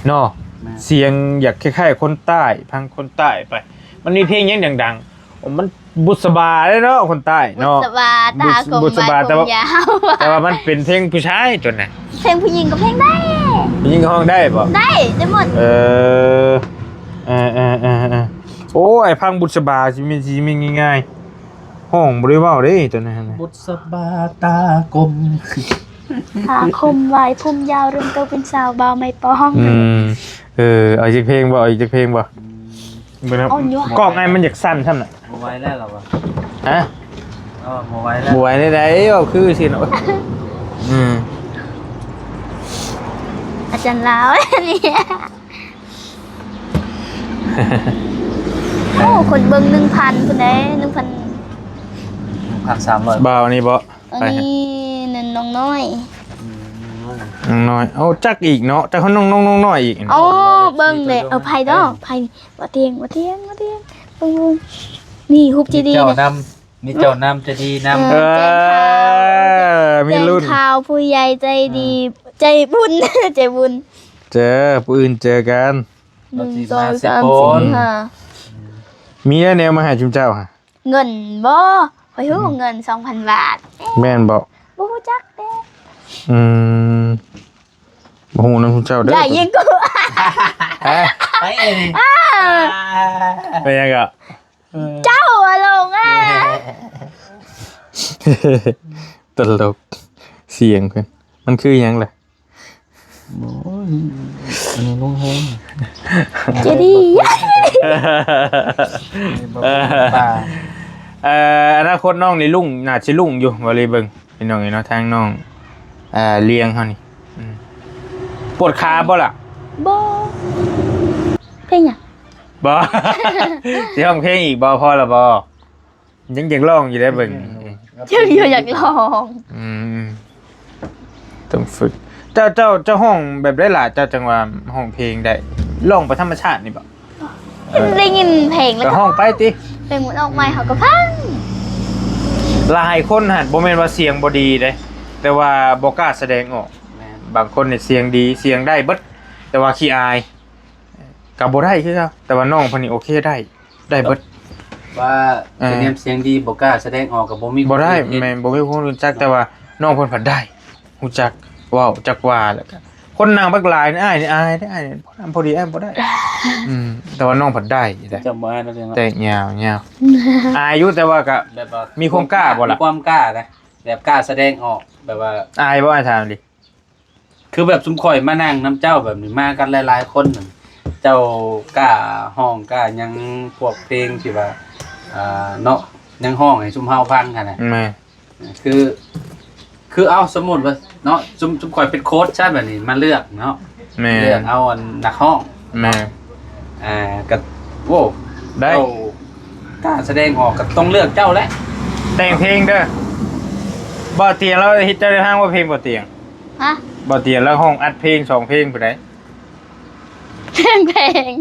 เนาะ แม่น เสียงอยากคล้ายๆคนใต้ ฟังคนใต้ไป มันมีเพลงหยังดังๆ โอ้ มันบุษบาเด้เนาะ คนใต้เนาะ บุษบาตาคม บุษบา แต่ว่า ผมยาว แต่ว่ามันเป็นเพลงผู้ชายตัวน่ะ เพลงผู้หญิงก็เพลงได้ ผู้หญิงก็ร้องได้บ่ ได้ ได้หมด เออ เออๆๆๆ โอ้ย ฟังบุษบาสิมี สิมีง่ายๆ ฮ้องบ่ได้เว้าเด้ตัวนั้นน่ะ บุษบาตากลม ตาคมไวผมยาว เริ่มโตเป็นสาวบ่าวไม้ปอง อืม เออ เอาอีกจักเพลงบ่ เอาอีกจักเพลงบ่ อืม เบิ่งนะ อ่อนโยน กล้องอ้ายมันอยากสั่นซั่นน่ะ บ่ไหวแล้วเหรอวะ ฮะ เออ บ่ไหวแล้ว บ่ไหวได้ใด เว้าคือสิเนาะ อืม อาจารย์ลาว นี่ โอ้ คนเบิ่งหนึ่งพันพุ้นเด้ หนึ่งพัน หนึ่งพันสามร้อย บ่าวอันนี้บ่ อันนี้นั่นน้องน้อย อืม น้องน้อย น้องน้อย เอาจักอีกเนาะ จักเขาน้องๆ น้องน้อยอีก โอ้ เบิ่งเลย เอาไผเนาะ ไผ บ่เตียง บ่เตียง บ่เตียง เบิ่ง นี่ รูปที่ดี เจ้า นะ นำ มีเจ้านำใจะดีนำ เออ เออ แจ้งข่าว มีรุ่น แจ้งข่าวผู้ใหญ่ใจดี อ่า ใจบุญ ใจบุญ เจอ ผู้อื่นเจอกัน หนึ่ง สอง สาม สี่ ห้า มีแนวมาให้ชุมเจ้าฮะ เงินบ่ ข้อยฮู้ อืม เงินสองพันบาท แม่นบ่ บ่ฮู้จักเด้ อืม บ่ฮู้นำชุมเจ้าเด้อ ได้ยิงกู ฮะ ไปเอง อ้า เป็นหยังก็ เจ้าอะลงอะ ตลก เสียงเพิ่น มันคือหยังล่ะ โอ้ย อันนี้ลงแฮง เจดีย์ เออ เอ่อ อนาคตน้องนี่รุ่ง น่าสิรุ่งอยู่ บ่เลยเบิ่ง พี่น้องเอ้ยเนาะ ทางน้อง เอ่อ เลี้ยงเฮานี่ อืม ปวดขาบ่ล่ะ บ่ เป็นหยัง บ่ สิร้องเพลงอีกบ่ พอแล้วบ่ ยังอยากร้องอยู่เด้เบิ่ง ยังอยู่อยากร้อง อืม ต้องฝึก เจ้า เจ้า เจ้าร้องแบบใดล่ะ เจ้าจั่งว่าร้องเพลงได้ ร้องไปธรรมชาตินี่บ่ ได้ยินเพลงแล้วก็ ก็ร้องไปติ เพลงมันออกใหม่เขาก็ฟัง หลายคนหั่นบ่แม่นว่าเสียงบ่ดีเด้ แต่ว่าบ่กล้าแสดงออก แม่น บางคนนี่เสียงดี เสียงได้เบิด แต่ว่าขี้อาย ກໍບໍ່ໄດ້ຄືເກົ່າ ແຕ່ວ່ານ້ອງເພິ່ນນີ້ໂອເຄໄດ້ ໄດ້ເບິດ ວ່າ ເອີ ຄະແນນສຽງດີ ບໍ່ກ້າສະແດງອອກ ກໍບໍ່ມີ ບໍ່ໄດ້ ຄວາມຄິດເຫັນ ແມ່ນ ບໍ່ມີຄວາມຮູ້ຈັກ ແຕ່ວ່ານ້ອງເພິ່ນພັດໄດ້ ຮູ້ຈັກເວົ້າ ຈັກວ່າ ແລ້ວກໍຄົນນັ່ງບັກຫຼາຍນີ້ ອ້າຍນີ້ອາຍເດ້ ອ້າຍນີ້ພໍດີ ອ້າຍບໍ່ໄດ້ ອືມ ແຕ່ວ່ານ້ອງພັດໄດ້ເດ້ ຈຳບໍ່ອາຍເນາະ ແຕ່ຍາວໆ ອາຍຢູ່ ແຕ່ວ່າກໍ ແບບວ່າ ມີຄວາມກ້າບໍ່ລະ? ມີຄວາມກ້ານະ ແບບກ້າສະແດງອອກ ແບບວ່າ ອາຍບໍ່? ອ້າຍຖາມດິ ຄືແບບຊຸມຂ້ອຍມານັ່ງນຳເຈົ້າແບບນີ້ ມາກັນຫຼາຍໆຄົນນັ້ນ ເຈົ້າກ້າຮ້ອງກ້າຫຍັງ ພວກເພງທີ່ວ່າ ອ່າ ເນາະ ຍັງຮ້ອງໃຫ້ຊຸມເຮົາຟັງຫັ້ນນະ ແມ່ນ ຄື ຄືເອົາ ສົມມຸດວ່າເນາະ ຊຸມ ຊຸມຂ້ອຍເປັນໂຄດຊະ ບາດນີ້ມາເລືອກເນາະ ແມ່ນ ເລືອກເອົາອັນນັກຮ້ອງ ແມ່ນ ອ່າ ກໍ ໂອ້ ໄດ້ ເຈົ້າກ້າສະແດງອອກ ກໍຕ້ອງເລືອກເຈົ້າແຫຼະ ແຕ່ງເພງເດີ ບໍ່ຕຽງລາວເຮັດ ເຈົ້າໄດ້ຟັງບໍ່ເພງບໍ່ຕຽງ? ຮະ? ບໍ່ຕຽງລາວຮ້ອງອັດເພງສອງເພງພຸ້ນໃດ ເພງ ເພງ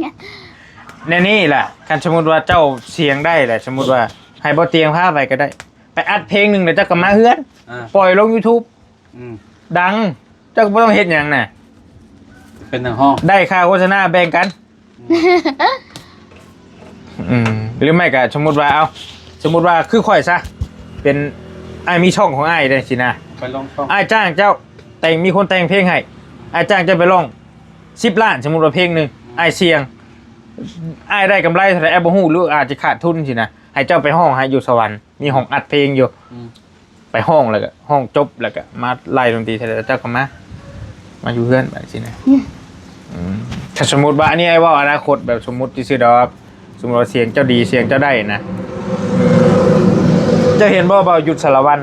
ແນວນີ້ລະ ຄັນສົມມຸດວ່າເຈົ້າສຽງໄດ້ແຫຼະ ສົມມຸດວ່າໃຫ້ບໍ່ຕຽງພາໄປກໍໄດ້ ໄປອັດເພງໜຶ່ງແລ້ວເຈົ້າກໍມາເຮືອນ ອ່າ ປ່ອຍລົງຢູທູບ ອືມ ດັງ ເຈົ້າກໍບໍ່ຕ້ອງເຮັດຫຍັງນະ ເປັນນັກຮ້ອງ ໄດ້ຄ່າໂຄສະນາແບ່ງກັນ ອືມ ອືມ ຫຼືໄມ່ກໍສົມມຸດວ່າ ເອົາ ສົມມຸດວ່າຄືຂ້ອຍຊະ ເປັນ ອ້າຍມີຊ່ອງຂອງອ້າຍຈັ່ງຊີ້ນະ ໄປລອງຊ່ອງ ອ້າຍຈ້າງເຈົ້າແຕ່ງ ມີຄົນແຕ່ງເພງໃຫ້ ອ້າຍຈ້າງເຈົ້າໄປຮ້ອງສິບລ້ານ ສົມມຸດວ່າເພງໜຶ່ງ ອືມ ອ້າຍສ່ຽງ ອ້າຍໄດ້ກຳໄລເທົ່າໃດອ້າຍບໍ່ຮູ້ ຫຼືອາດຈະຂາດທຶນຊີ້ນະ ໃຫ້ເຈົ້າໄປຮ້ອງໃຫ້ຢູ່ສະຫວັນ ມີຫ້ອງອັດເພງຢູ່ ອືມ ໄປຮ້ອງແລ້ວກໍ ຮ້ອງຈົບແລ້ວກໍມາໄລ່ດົນຕີໃສ່ ແລ້ວເຈົ້າກໍມາ ມາຢູ່ເຮືອນບາດຊີ້ນະ ອືມ ອືມ ຖ້າສົມມຸດວ່າ ອັນນີ້ອ້າຍເວົ້າອະນາຄົດແບບສົມມຸດຊື່ໆດອກ ສົມມຸດວ່າສຽງເຈົ້າດີ ສຽງເຈົ້າໄດ້ນະ ເຈົ້າເຫັນບໍ່ ບ່າວຍຸດສາລະວັນ ຮ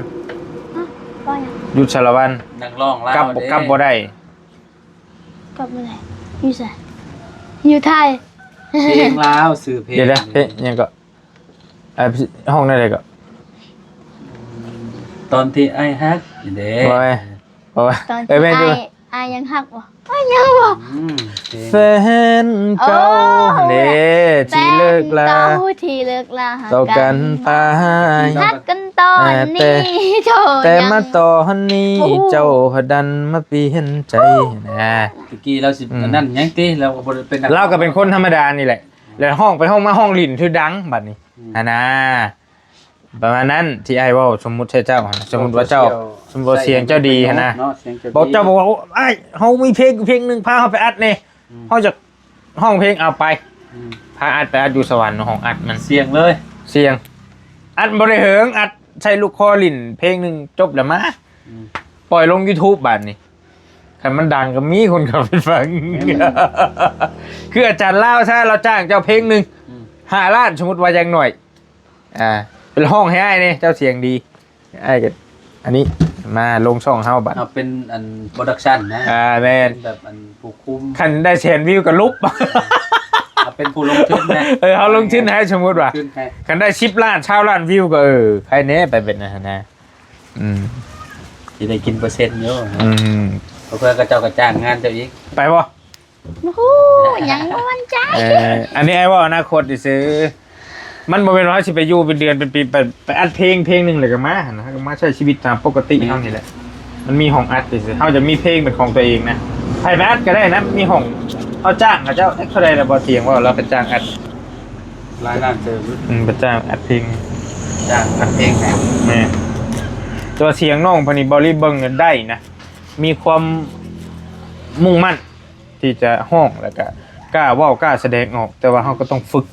ະ? ບໍ່ຫຍັງ? ຍຸດສາລະວັນ ນັກຮ້ອງລາວ ກັບ ເດ້ ກັບບໍ່ໄດ້ ກັບບໍ່ໄດ້ ຢູ່ໃສ? ຢູ່ໄທ ເພງລາວ ຊື່ເພງ ດຽວໆ ເພງຫຍັງເກາະ? ອ່າ ຮ້ອງແນວໃດເກາະ? ຕອນທີ່ອ້າຍຮັກນີ້ເດ້ ໂອ້ຍ ໂອ້ຍ ຕອນ ເອີ ທີ່ ແມ່ນຢູ່ ອ້າຍ ອ້າຍຍັງຮັກບໍ່? ອ້າຍຍັງບໍ່ ອືມ ເພງ ແຟນເກົ່າ ໂອ້ ເດ້ ທີ່ເລີກລາ ແຟນເກົ່າທີ່ເລີກລາ ຕໍ່ກັນໄປ ຮັກກັນຕອນນີ້ ແຕ່ ໂທ ແຕ່ມາຕອນນີ້ ໂອ້ ເຈົ້າພັດດັນມາປ່ຽນໃຈ ໂອ້ ນະ ຕະກີ້ລາວຊິ ອືມ ອັນນັ້ນຫຍັງຕິ ລາວກໍບໍ່ໄດ້ເປັນ ລາວກໍເປັນຄົນທຳມະດານີ້ແຫຼະ ແລ້ວຮ້ອງໄປຮ້ອງມາ ຮ້ອງຫຼິ້ນຄືດັງບັດນີ້ ອືມ ຫັ້ນນະ ປະມານນັ້ນ ທີ່ອ້າຍເວົ້າສົມມຸດໃສ່ເຈົ້າຫັ້ນນະ ສົມມຸດວ່າເຈົ້າ ສົມມຸດວ່າສຽງເຈົ້າດີຫັ້ນນະ ເນາະ ສຽງເຈົ້າດີ ບອກເຈົ້າ ບອກວ່າ ໂອ້ ອ້າຍ ເຮົາມີເພງ ເພງໜຶ່ງ ພາເຮົາໄປອັດແດ່ ອືມ ເຮົາຈະຮ້ອງເພງ ເອົາໄປ ອືມ ພາອັດໄປອັດຢູ່ສະຫວັນ ຫ້ອງອັດມັນ ສຽງເລີຍ ສຽງ ອັດບໍ່ໄດ້ເຫິງ ອັດໃສ່ລູກຄໍຫຼິ້ນເພງໜຶ່ງ ຈົບແລ້ວມາ ອືມ ປ່ອຍລົງຢູທູບບາດນີ້ ຄັນມັນດັງກໍມີຄົນເຂົ້າໄປຟັງ ແມ່ນ ຄືອາຈານລາວຊະ ລາວຈ້າງເຈົ້າເພງໜຶ່ງ ອືມ ຫ້າລ້ານ ສົມມຸດວ່າຢ່າງໜ້ອຍ ອ່າ ໄປຮ້ອງໃຫ້ອ້າຍແດ່ ເຈົ້າສຽງດີ ອ້າຍກໍ ອັນນີ້ ມາລົງຊ່ອງເຮົາບັດ ເຮົາເປັນອັນໂປຣດັກຊັນນະ ອ່າ ແມ່ນ ເປັນແບບອັນຜູ້ຄຸມ ຄັນໄດ້ແສນວິວກໍຫຼຸບ ເຮົາເປັນຜູ້ລົງທຶນນະ ເອີ ເຮົາລົງທຶນໃຫ້ ສົມມຸດວ່າ ລົງທຶນໃຫ້ ຄັນໄດ້ສິບລ້ານ ຊາວລ້ານວິວກໍ ເອີ ໃຄແດ່ ໄປເປັນອັນນັ້ນນະ ອືມ ຊິໄດ້ກິນເປີເຊັນຢູ່ ອືມ ເພື່ອເຂົາເຈົ້າກໍຈ້າງງານເຈົ້າອີກ ໄປບໍ່? ໂອ້ໂຫ ຍັງບໍ່ໝັ້ນໃຈ ເອີ ອັນນີ້ອ້າຍເວົ້າອະນາຄົດຊື່ໆ ມັນບໍ່ແມ່ນວ່າເຮົາຊິໄປຢູ່ເປັນເດືອນເປັນປີ ໄປ ໄປອັດເພງ ເພງໜຶ່ງແລ້ວກໍມາຫັ້ນນະ ເຮົາກໍມາໃຊ້ຊີວິດຕາມປົກກະຕິເຮົານີ້ແຫຼະ ມັນມີຫ້ອງອັດຊື່ໆ ເຮົາຈະມີເພງເປັນຂອງຕົວເອງນະ ໃຜໄປອັດກໍໄດ້ນະ ມີຫ້ອງ ເຮົາຈ້າງເຂົາເຈົ້າ ເທົ່າໃດລະ ບໍ່ຕຽງເວົ້າ ລາວໄປຈ້າງອັດ ຫຼາຍລ້ານເຕີບ ອືມ ໄປຈ້າງອັດເພງ ຈ້າງອັດເພງໃຫ້ ແມ່ນ ແຕ່ວ່າສຽງນ້ອງເພິ່ນນີ້ ເບົາລີເບິ່ງໄດ້ນະ ມີຄວາມມຸ່ງໝັ້ນທີ່ຈະຮ້ອງ ແລ້ວກະກ້າເວົ້າກ້າສະແດງອອກ ແຕ່ວ່າເຮົາກໍຕ້ອງຝຶກ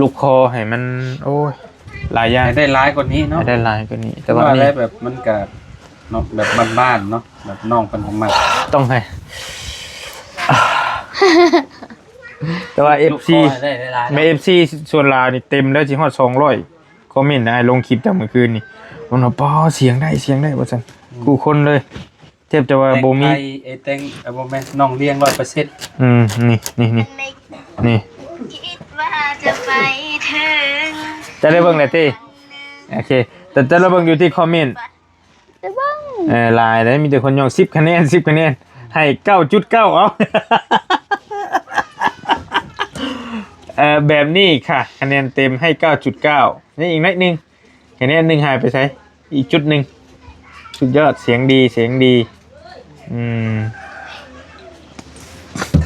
ລູກຄໍໃຫ້ມັນ ໂອ້ຍ ຫຼາຍຢ່າງ ໃຫ້ໄດ້ຫຼາຍກວ່ານີ້ເນາະ ໃຫ້ໄດ້ຫຼາຍກວ່ານີ້ ແຕ່ວ່າ ວ່າ ນີ້ ໄດ້ແບບ ມັນກະເນາະ ແບບບ້ານໆເນາະ ແບບນ້ອງເພິ່ນກໍມັກ ຕ້ອງໃຫ້ ແຕ່ວ່າເອັຟຊີ ລູກຄໍໃຫ້ໄດ້ຫຼາຍໆ ແມ່ ເນາະ ເອັຟຊີສ່ວນຫຼາຍນີ້ເຕັມແລ້ວ ຊິຮອດສອງຮ້ອຍຄອມເມັນ ອ້າຍລົງຄລິບຕັ້ງມື້ຄືນນີ້ ເພິ່ນວ່າ ປໍ ສຽງໄດ້ ສຽງໄດ້ ວ່າຊັ້ນ ອືມ ຄູ່ຄົນເລີຍ ແທບຈະວ່າບໍ່ມີ ແຕ່ງໄທ ເອີ ແຕ່ງ ເອີ ບໍ່ແມ່ນ ນ້ອງລ້ຽງຮ້ອຍເປີເຊັນ ອືມ ນີ້ ນີ້ ນີ້ ນີ້ ຈະໄດ້ເບິ່ງແລ້ວຕິ ໂອເຄ ແຕ່ ແຕ່ລະເບິ່ງຢູ່ທີ່ຄອມເມັນ ໄດ້ເບິ່ງ ເອີ ຫຼາຍເດ້ ມີແຕ່ຄົນຍ້ອງ ສິບຄະແນນ ສິບຄະແນນ ໃຫ້ເກົ້າຈຸດເກົ້າ ເອົາ ເອີ ແບບນີ້ຄ່ະ ຄະແນນເຕັມໃຫ້ເກົ້າຈຸດເກົ້າ ຍັງອີກໜ້ອຍໜຶ່ງ ຄະແນນໜຶ່ງຫາຍໄປໃສ? ອີກຈຸດໜຶ່ງ ສຸດຍອດ ສຽງດີ ສຽງດີ ອືມ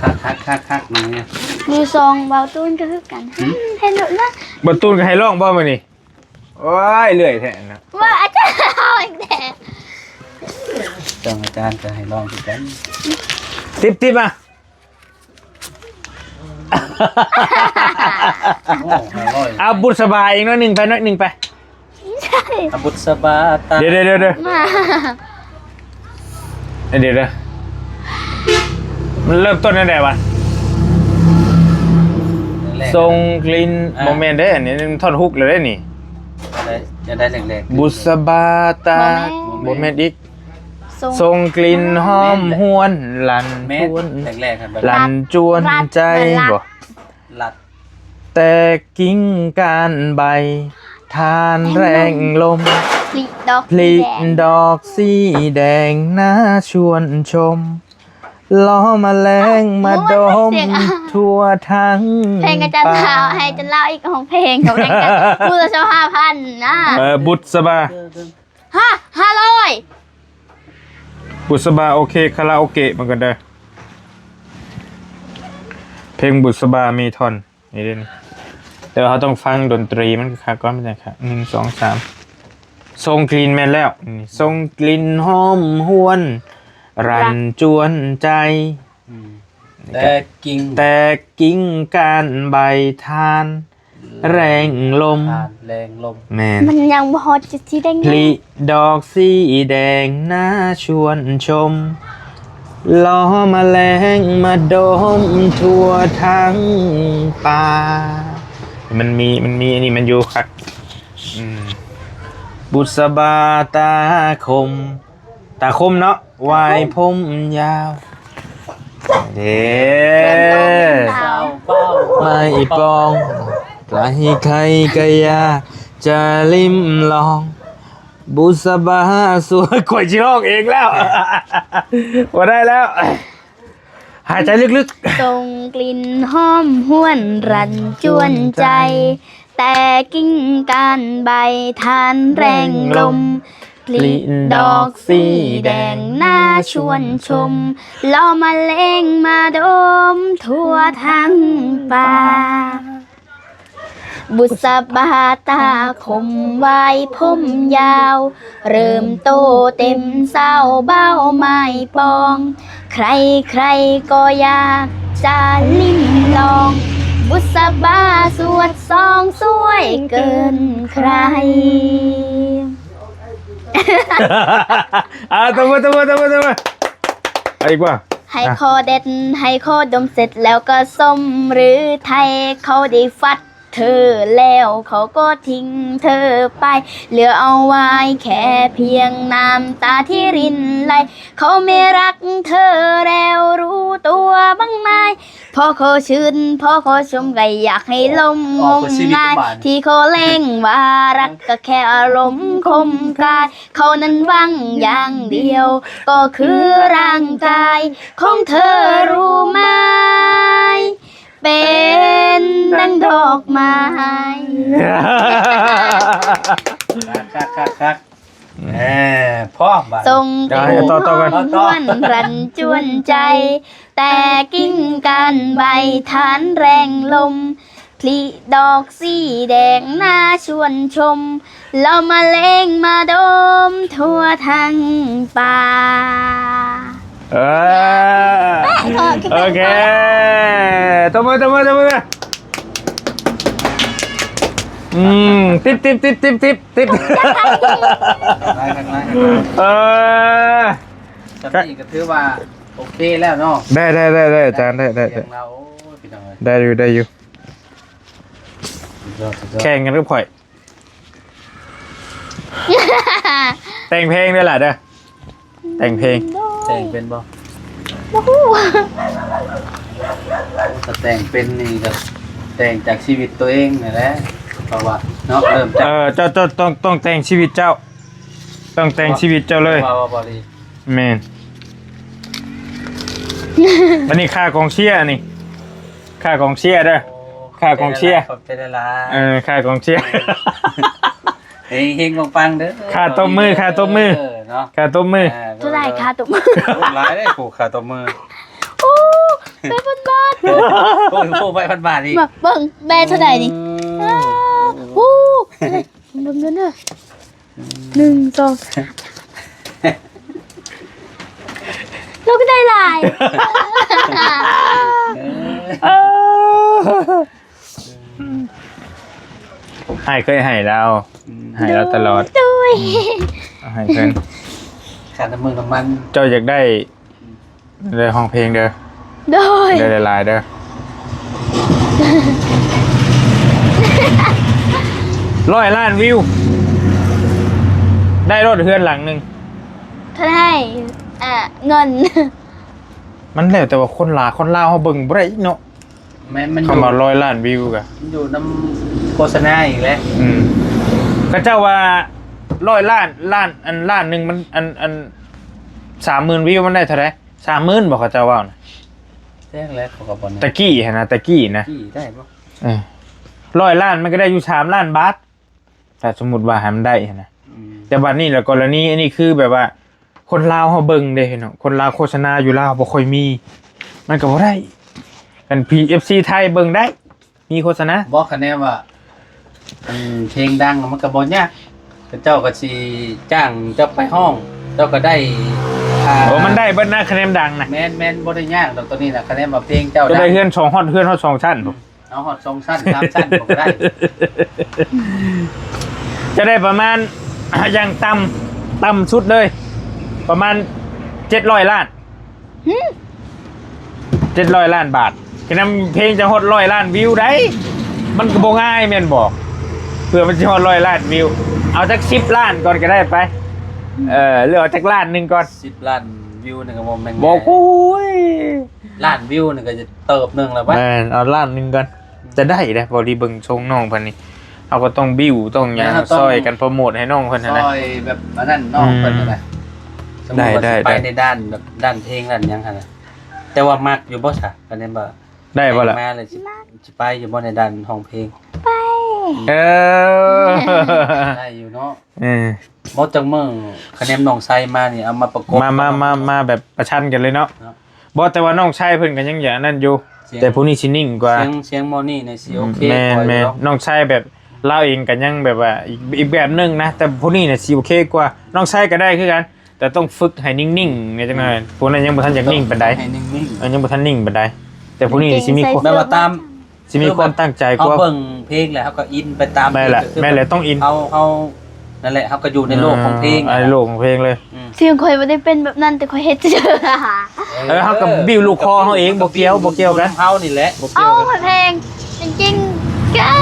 ຄັກໆໆໆ ນີ້ ຢູ່ຊ່ອງເບົາຕູນກໍຄືກັນ. ຫືມ? ເຫັນໂລດນະ. ເບົາຕູນກໍໃຫ້ຮ້ອງບໍ່ມື້ນີ້? ໂອ້ຍ ເລື່ອຍແທ້ນະ. ວ່າອາຈານເອົາອີກແລ້ວ. ເຈົ້າອາຈານກໍໃຫ້ຮ້ອງຄືກັນ. ຕິບໆ ມາ. ໂອ້ ຫ້າຮ້ອຍ. ເອົາບຸດສະບາອີກໜ້ອຍໜຶ່ງໄປ, ໜ້ອຍໜຶ່ງໄປ. ອະບຸດສະບາຕາ. ດຽວໆໆໆ. ມາ. ດຽວໆ ມັນເລີ່ມຕົ້ນແນວໃດວະ? ແລກໆ ສົ່ງກິ່ນ ອ່າ ບໍ່ແມ່ນເດ້ ອັນນີ້ທ່ອນຮຸກແລ້ວເດ້ນີ້. ຈະໄດ້ ຈະໄດ້ແລກໆ ບຸດສະບາຕາ. ບໍ່ແມ່ນ ບໍ່ແມ່ນອີກ. ສົ່ງ ສົ່ງກິ່ນຫອມຫວນ ແມ່ນ ລັ່ນ ແມ່ນ ຊວນ ແລກໆ ຫັ້ນ ລັ່ນ ຈວນໃຈ ລັດ ບໍ່? ລັດ ແຕກກິ່ງກ້ານໃບ ທານແລງລົມ ຜລິດອກ ຜລິດ ສີແດງ ດອກສີແດງ ໜ້າຊວນຊົມ ລໍ້ມະແລງມາດົມ ເອົ້າ ທົ່ວທັງ ເພງອາຈານ ປ່າ ລາວ ໃຫ້ອາຈານລາວອີກ ຮ້ອງເພງ ຂອງອາຈານ ຜູ້ລະຊາວຫ້າພັນນະ. ເອີ ບຸດສະບາ. ຮະ ຫ້າຮ້ອຍ. ບຸດສະບາ ໂອເຄ ຄາຣາໂອເກະມັນກໍໄດ້. ເພງບຸດສະບາມີທ່ອນນີ້ເດ້ນີ້ ແຕ່ວ່າເຮົາຕ້ອງຟັງດົນຕີມັນຄັກກ່ອນ ມັນຈັ່ງຄັກ. ໜຶ່ງ ສອງ ສາມ. ສົ່ງກິ່ນແມ່ນແລ້ວ. ສົ່ງກິ່ນຫອມຫວນ ຣັນຈວນໃຈ. ອືມ ແຕກກິ່ງ ແຕກກິ່ງກ້ານໃບ ທານ ແລງລົມ ທານແລງລົມ. ແມ່ນ. ມັນຍັງບໍ່ຮອດຈຸດສີແດງ ຜລິດອກສີແດງ ໜ້າຊວນຊົມ ລໍ້ມະແລງມາດົມ ທົ່ວທັງປ່າ. ມັນມີ ມັນມີອັນນີ້ມັນຢູ່ຄັກ. ອືມ ບຸດສະບາຕາຄົມ ຕາຄົມເນາະ ວາຍຜົມຍາວ ເດ້ ໄມ້ປອງ ປາຫິໄຄກະຢາກຈະລິມລອງ ບຸດສະບາສວຍ ຂ້ອຍຊິຮ້ອງເອງແລ້ວ ບໍ່ໄດ້ແລ້ວ. ຫາຍໃຈລຶກໆ. ສົ່ງກິ່ນຫອມຫວນ ຣັນຈວນໃຈ ແຕກກິ່ງກ້ານໃບ ທານແລງລົມ ຜລິດອກສີແດງ ໜ້າຊວນຊົມ ລໍ້ມະແລງມາດົມ ທົ່ວທັງປ່າ. ບຸດສະບາຕາຄົມ ວາຍຜົມຍາວ ເລີ່ມໂຕເຕັມສາວ ບ່າວໄມ້ປອງ ໃຄໆກໍຢາກຈະລິມລອງ ບຸດສະບາສວດສອງ ສວຍເກີນໃຄ. ອ່າ ຕົບມື ຕົບມື ຕົບມື ຕົບມື. ເອົາອີກວ່າ ໃຫ້ ອ່ະ ຂໍເດັດ ໃຫ້ຂໍດົມເສັດ ແລ້ວກໍສົມລືໄທ ເຂົາໄດ້ຟັດເທີແລ້ວ ເຂົາກໍຖິ້ມເທີໄປ ເຫຼືອເອົາໄວ້ແຄ່ພຽງນ້ຳຕາທີ່ລິນໄຫຼ ເຂົາໄມ່ຮັກເທີແລ້ວ ຮູ້ຕົວບັງນາຍ ພໍຂໍຊື່ນ ພໍຂໍຊົມ ກໍຢາກໃຫ້ລົມງົມງາຍ ທີ່ຂໍແລງວ່າຮັກ ກໍແຄ່ອາລົມຄົມຄາຍ ເຂົານັ້ນຫວັງຢ່າງດຽວ ກໍຄືຮ່າງກາຍຂອງເທີ ຮູ້ໄໝ ເປັນດັ່ງດອກໄມ້. ຄັກໆໆໆ. ເອີ ພ້ອມບາດ ສົ່ງ ເອົາ ຕໍ່ ຕໍ່ກັນ ຮ້ອນຣັນຈວນໃຈ ແຕກກິ່ງກ້ານໃບ ທານແລງລົມ ຜລິດອກສີແດງ ໜ້າຊວນຊົມ ລໍ້ມະແລງມາດົມ ທົ່ວທັງປ່າ. ເອີ ໂອເຄ ຕົບມື ຕົບມື ຕົບມື. ອືມ ຕິບ ຕິບ ຕິບ ຕິບ ຕິບ ຕິບ. ໄດ້ ໄດ້ ໄດ້ ເອີ ສ່ຳນີ້ກໍຖືວ່າໂອເຄແລ້ວເນາະ. ໄດ້ ໄດ້ ໄດ້ ໄດ້ ອາຈານ ໄດ້ ໄດ້ ໄດ້ ສຽງລາວ ໂອ້ຍ ພີ່ນ້ອງເອີຍ ໄດ້ຢູ່ ໄດ້ຢູ່. ສຸດຍອດ ສຸດຍອດ ແຂ່ງກັນກັບຂ້ອຍ ແຕ່ງເພງເດີຫຼ້າເດີ ແຕ່ງເພງ ແຕ່ງເປັນບໍ່? ບໍ່ຮູ້ ຖ້າແຕ່ງເປັນນີ້ກໍແຕ່ງຈາກຊີວິດຕົວເອງນີ້ແຫຼະ ເພາະວ່າເນາະ ເລີ່ມຈາກ ເອີ ເຈົ້າ ເຈົ້າຕ້ອງ ຕ້ອງແຕ່ງຊີວິດເຈົ້າ ຕ້ອງແຕ່ງຊີວິດເຈົ້າເລີຍ ວ່າ ວ່າບໍ່ດີ. ແມ່ນ ອັນນີ້ຄ່າກອງເຊຍ ອັນນີ້ຄ່າກອງເຊຍເດີ ໂອ້ ຄ່າກອງເຊຍ ຂອບໃຈຫຼາຍໆ ເອີ ຄ່າກອງເຊຍ ເຮັງໆ ປັງໆ ເດີ ຄ່າຕົບມື ຄ່າຕົບມື ເອີ ເນາະ ຄ່າຕົບມື ເອີ ເທົ່າໃດຄ່າຕົບມື? ໂອ້ ຫຼາຍເດ້ ໂອ້ ຄ່າຕົບມື ໂອ້ ແປດພັນບາດ. ໂອ້ຍ ໂອ້ຍ ແປດພັນບາດນີ້ ມາເບິ່ງແບເທົ່າໃດນີ້. ອືມ ໂອ້ ເບິ່ງເດີ ໜຶ່ງ ສອງ ສາມ ເຮົາກໍໄດ້ຫຼາຍ. ເອີ ອ້າຍເຄີຍໃຫ້ລາວ ອືມ ໃຫ້ລາວຕະຫຼອດ ໂດຍ ໃຫ້ເພິ່ນ ຄ່ານ້ຳມັນ ນ້ຳມັນ ເຈົ້າຢາກໄດ້ ໄດ້ຮ້ອງເພງເດີ ໂດຍ ໄດ້ຫຼາຍໆເດີ ຮ້ອຍລ້ານວິວ ໄດ້ໂລດເຮືອນຫຼັງໜຶ່ງ. ເທົ່າໃດ? ອ່າ ເງິນ ມັນແລ້ວແຕ່ວ່າຄົນລາວ ຄົນລາວເຮົາເບິ່ງບໍ່ໄດ້ເນາະ. ແມ່ນ ມັນຢູ່ ຄຳວ່າຮ້ອຍລ້ານວິວກະ ມັນຢູ່ນຳໂຄສະນາອີກແຫຼະ. ອືມ ເຂົາເຈົ້າວ່າຮ້ອຍລ້ານ ລ້ານ ອັນ ລ້ານໜຶ່ງມັນ ອັນ ອັນ ສາມໝື່ນວິວມັນໄດ້ເທົ່າໃດ? ສາມໝື່ນບໍ່ ເຂົາເຈົ້າເວົ້ານະ? ແຈ້ງແລ້ວ ເຂົາກໍບໍ່ແນ່ ຕະກີ້ຫັ້ນນະ ຕະກີ້ນະ ຕະກີ້ໄດ້ບໍ່? ເອີ ຮ້ອຍລ້ານມັນກໍໄດ້ຢູ່ສາມລ້ານບາດ ຖ້າສົມມຸດວ່າໃຫ້ມັນໄດ້ຫັ້ນນະ. ອືມ ແຕ່ບັດນີ້ລະ ກໍລະນີອັນນີ້ຄືແບບວ່າ ຄົນລາວເຮົາເບິ່ງເດ້ເນາະ ຄົນລາວໂຄສະນາຢູ່ລາວບໍ່ຄ່ອຍມີ ມັນກໍບໍ່ໄດ້. ຄັນພີ ເອັຟຊີ ໄທເບິ່ງໄດ້ ມີໂຄສະນາ. ບໍ່ ຄະແນນວ່າ ອັນ ເພງດັງມັນກໍບໍ່ຍາກ ເຂົາເຈົ້າກໍຊິຈ້າງເຈົ້າໄປຮ້ອງ ເຈົ້າກໍໄດ້ ອ່າ ໂອ້ ມັນໄດ້ເບິດນະ ຄະແນນດັງນະ. ແມ່ນໆ ບໍ່ໄດ້ຍາກດອກໂຕນີ້ນະ ຄະແນນວ່າເພງເຈົ້າ ເຈົ້າໄດ້ເຮືອນສອງ ຮອດເຮືອນຮອດສອງຊັ້ນ ອືມ ເອົາຮອດສອງຊັ້ນ ສາມຊັ້ນກໍໄດ້ ຈະໄດ້ປະມານ ຢ່າງຕ່ຳ ຕ່ຳສຸດເລີຍ ປະມານເຈັດຮ້ອຍລ້ານ. ຫື ເຈັດຮ້ອຍລ້ານບາດ ກະນຳເພງຈະຮອດຮ້ອຍລ້ານວິວໄດ໋ ມັນກໍບໍ່ງ່າຍແມ່ນບໍ່? ເພື່ອມັນຊິຮອດຮ້ອຍລ້ານວິວ ເອົາຈັກສິບລ້ານກ່ອນກໍໄດ້ໄປ ເອີ ຫຼືເອົາຈັກລ້ານໜຶ່ງກ່ອນ. ສິບລ້ານວິວນີ້ກໍບໍ່ແມ່ນ ບໍ່ ໂອ້ຍ ລ້ານວິວນີ້ກໍຈະເຕີບໜຶ່ງແລ້ວ ແມ່ນ ເອົາລ້ານໜຶ່ງກ່ອນ ຈະໄດ້ເດ້. ພໍດີເບິ່ງຊົງນ້ອງເພິ່ນນີ້ ເຮົາກໍຕ້ອງບິວ ຕ້ອງຫຍັງ ແມ່ນ ເຮົາຕ້ອງຊ່ອຍກັນໂປຣໂມດໃຫ້ນ້ອງເພິ່ນຫັ້ນນະ ຊ່ອຍແບບອັນນັ້ນນ້ອງເພິ່ນ ອືມ ຫັ້ນນະ. ສົມມຸດວ່າ ໄດ້ ຊິໄປ ໄດ້ ໃນດ້ານແບບດ້ານເພງດ້ານຫຍັງຫັ້ນນະ ແຕ່ວ່າມັກຢູ່ບໍ່ຊະ? ອັນນີ້ບໍ່ ໄດ້ບໍ່ລະ? ແຕ່ງມາແລ້ວຊິ ຊິໄປຢູ່ບໍ່ໃນດ້ານຮ້ອງເພງ? ໄປ ເອີ ໄດ້ຢູ່ເນາະ ເອີ ບໍ່ ຈັກມື້ຄະແນນນ້ອງໄຊມານີ້ ເອົາມາປະກົບ ມາ ມາ ມາ ມາແບບປະຊັນກັນເລີຍເນາະ ເນາະ. ບໍ່ ແຕ່ວ່ານ້ອງຊາຍເພິ່ນກໍຍັງຢາກນັ້ນຢູ່ ສຽງ ແຕ່ຜູ້ນີ້ຊິນິ່ງກວ່າ ສຽງ ສຽງໝໍນີ້ນີ້ຊິໂອເຄ ອືມ ກວ່າຢູ່ ແມ່ນໆ ເນາະ ນ້ອງຊາຍແບບລາວເອງກໍຍັງແບບວ່າອີກ ອີກແບບໜຶ່ງນະ ແຕ່ຜູ້ນີ້ນະຊິໂອເຄກວ່າ. ນ້ອງຊາຍກໍໄດ້ຄືກັນ ແຕ່ຕ້ອງຝຶກໃຫ້ນິ່ງໆແດ່ຈັກໜ້ອຍ ອືມ ຜູ້ນັ້ນຍັງບໍ່ທັນຢາກນິ່ງປານໃດ ໃຫ້ນິ່ງໆ ເອີ ຍັງບໍ່ທັນນິ່ງປານໃດ ແຕ່ຜູ້ນີ້ຊິມີຄວາມ ແບບວ່າຕາມ ຊິມີຄວາມຕັ້ງໃຈກວ່າ ເຮົາເບິ່ງເພງແລ້ວ ເຮົາກໍອິນໄປຕາມເພງ ແມ່ນແຫຼະ ແມ່ນແຫຼະ ຕ້ອງອິນ ເຮົາ ເຮົາ ນັ້ນແຫຼະ ເຮົາກໍຢູ່ໃນໂລກຂອງເພງ ອ່າ ໃນໂລກຂອງເພງເລີຍ ອືມ ສຽງຂ້ອຍບໍ່ໄດ້ເປັນແບບນັ້ນ ແຕ່ຂ້ອຍເຮັດຊື່ໆ ເອີ ເຮົາກໍບິວລູກຄໍເຮົາເອງ ບໍ່ກ່ຽວ ບໍ່ກ່ຽວກັນ ເຮົານີ້ແຫຼະ ບໍ່ກ່ຽວກັນ ເອົາ ແພງ ຈິງໆ ກໍ ເອີ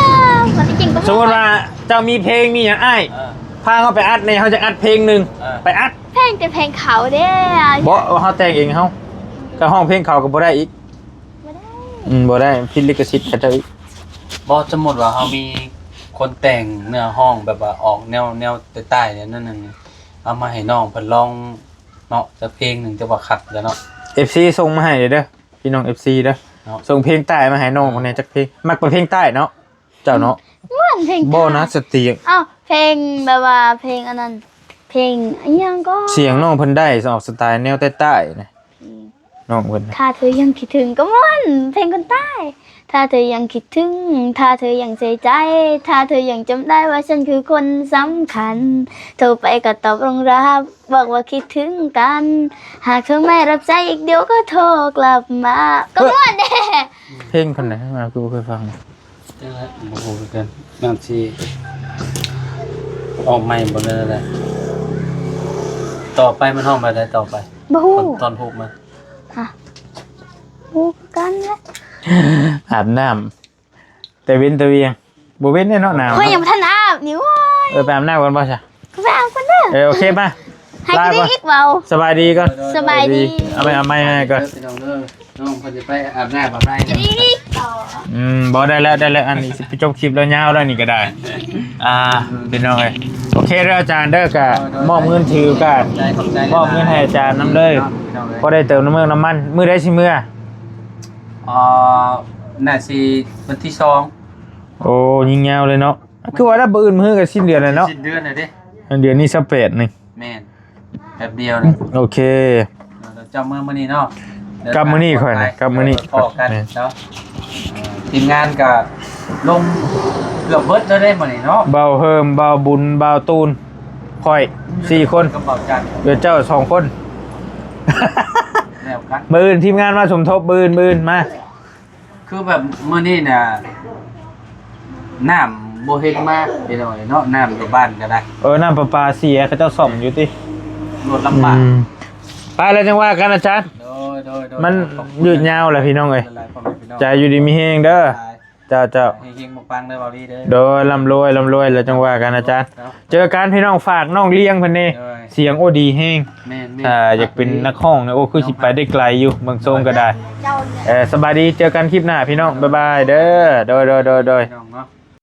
ມັນຈິງໆ ກໍ ສົມມຸດວ່າເຈົ້າມີເພງມີຫຍັງອ້າຍ ເອີ ພາເຮົາໄປອັດແດ່ ເຮົາຈະອັດເພງໜຶ່ງ ເອີ ໄປອັດ ແພງແຕ່ແພງເຂົາເດ້ ບໍ່ ເຮົາແຕ່ງເອງເຮົາ ກໍຮ້ອງເພງເຂົາກໍບໍ່ໄດ້ອີກ ບໍ່ໄດ້ ອືມ ບໍ່ໄດ້ ຜິດລິຂະສິດເຂົາເຈົ້າອີກ. ບໍ່ ສົມມຸດວ່າເຮົາມີຄົນແຕ່ງເນື້ອຮ້ອງແບບວ່າອອກແນວ ແນວໃຕ້ໆແນວນັ້ນ ເອົາມາໃຫ້ນ້ອງເພິ່ນລອງເນາະ ຈັກເພງໜຶ່ງ ຈັກວ່າຄັກແລ້ວເນາະ ເອັຟຊີສົ່ງມາໃຫ້ເດີ ພີ່ນ້ອງເອັຟຊີເດີ ເນາະ ສົ່ງເພງໃຕ້ມາໃຫ້ນ້ອງເພິ່ນແດ່ຈັກເພງ ມັກແຕ່ເພງໃຕ້ເນາະ ເຈົ້າເນາະ ມ່ວນເພງ ບໍ່ນະ ສະຕິ ອ້າວ ເພງແບບວ່າເພງອັນນັ້ນ ເພງອີຫຍັງກໍ ສຽງນ້ອງເພິ່ນໄດ້ ອອກສະໄຕແນວໃຕ້ໆນະ ອືມ ນ້ອງເພິ່ນ ຖ້າເທາຍັງຄິດເຖິງ ກໍມ່ວນ ເພງຄົນໃຕ້ ຖ້າເທາຍັງຄິດເຖິງ ຖ້າເທາຍັງໃສ່ໃຈ ຖ້າເທາຍັງຈຳໄດ້ວ່າສັນຄືຄົນສຳຄັນ ໂທໄປກໍຕອບລົງຮັບ ບອກວ່າຄິດເຖິງກັນ ຫາກເທາໄມ່ຮັບສາຍອີກ ດຽວກໍໂທກັບມາ ກໍມ່ວນເດ້ ເພງເພິ່ນນະ ຄືບໍ່ເຄີຍຟັງ ຈັ່ງໃດ ບໍ່ຮູ້ຄືກັນ ມັນຊິອອກໃໝ່ບໍ່ ຫຼືໃດ ຕໍ່ໄປມັນຮ້ອງແບບໃດຕໍ່ໄປ? ບໍ່ຮູ້ ທ່ອນ ທ່ອນຮຸກມັນ ຮະ ບໍ່ຮູ້ຄືກັນແຫຼະ ອາບນ້ຳ ແຕ່ເວັນແຕ່ວຽງ ບໍ່ເວັນແນ່ເນາະ ໜາວ ຂ້ອຍຍັງບໍ່ທັນອາບນີ້ ໂອ້ຍ ເອີ ໄປອາບນ້ຳກ່ອນບໍ່ຊະ? ໄປອາບກ່ອນເດີ ເອີ ໂອເຄ ມາ ເອີ ໂອເຄ ລາກ່ອນ ສະບາຍດີກ່ອນ ສະບາຍດີ ເອີ ເອີ ເອີ ເອົາໃໝ່ ເອົາໃໝ່ ເອົາໃໝ່ກ່ອນ ເດີ ພີ່ນ້ອງເດີ ນ້ອງເພິ່ນຈະໄປອາບນ້ຳອາບໃນ ດີໆ ອືມ ບໍ່ ໄດ້ແລ້ວ ໄດ້ແລ້ວ ອັນນີ້ຊິໄປຈົບຄລິບແລ້ວ ຍາວແລ້ວນີ້ກໍໄດ້ ອ່າ ພີ່ນ້ອງເອີຍ ໂອເຄເດີອາຈານເດີ ກະ ໂດຍ ໂດຍ ມອບເງິນຖືໂອກາດ ຂອບໃຈ ຂອບໃຈ ມອບເງິນໃຫ້ອາຈານນຳເດີ ເນາະ ພີ່ນ້ອງເອີຍ ພໍໄດ້ເຕີມນ້ຳເມືອກນ້ຳມັນ ມື້ໃດຊິເມືອ? ອ່າ ໜ້າຊິວັນທີສອງ ໂອ້ ຍິງຍາວເລີຍເນາະ ຄືວ່າລະ ມື້ອື່ນມື້ກໍສິ້ນເດືອນແລ້ວເນາະ ສິ້ນເດືອນແລ້ວເດ້ ເດືອນນີ້ຊາວແປດນີ້ ແມ່ນ ແປັບດຽວນະ ໂອເຄ ເຈົ້າເມືອມື້ນີ້ເນາະ ກັບມື້ນີ້ຂ້ອຍນະ ກັບມື້ນີ້ ພໍ້ກັນ ແມ່ນ ເນາະ. ທີມງານກໍລົງເກືອບເບິດແລ້ວເດ້ມື້ນີ້ເນາະ ເບົາເຮີມ ເບົາບຸນ ເບົາຕູນ ຂ້ອຍ ສີ່ຄົນ ກັບເບົາຈັນ ເຫຼືອເຈົ້າສອງຄົນ ແລ້ວກັນ ມື້ອື່ນທີມງານມາສົມທົບ ມື້ອື່ນ ມື້ອື່ນມາ. ຄືແບບມື້ນີ້ນະ ນ້ຳບໍ່ເຫັນມາພີ່ນ້ອງເນາະ ນ້ຳຢູ່ບ້ານກໍໄດ້ ເອີ ນ້ຳປະປາເສຍ ເຂົາເຈົ້າສ້ອມຢູ່ຕິ ລົດລຳບາກ ອືມ ໄປແລ້ວຈັ່ງວ່າກັນອາຈານ ໂດຍໆໆ ມັນຍືດຍາວແຫຼະພີ່ນ້ອງເອີຍ ໃຈຢູ່ດີມີແຮງເດີ ເຈົ້າໆ ເຮັງໆ ປັງໆ ເດີເບົາລີເດີ ໂດຍ ລ່ຳລວຍ ລ່ຳລວຍ ແລ້ວຈັ່ງວ່າກັນອາຈານ ເຈີກັນພີ່ນ້ອງ ຝາກນ້ອງລ້ຽງເພິ່ນແດ່ ໂດຍ ສຽງ ໂອ້ ດີແຮງ ແມ່ນໆ ຖ້າຢາກເປັນນັກຮ້ອງນີ້ ໂອ້ ຄືຊິໄປໄດ້ໄກຢູ່ ເບິ່ງຊົງກໍໄດ້ ເອີ ສະບາຍດີ ເຈີກັນຄລິບໜ້າພີ່ນ້ອງ ບາຍບາຍເດີ ໂດຍໆໆ.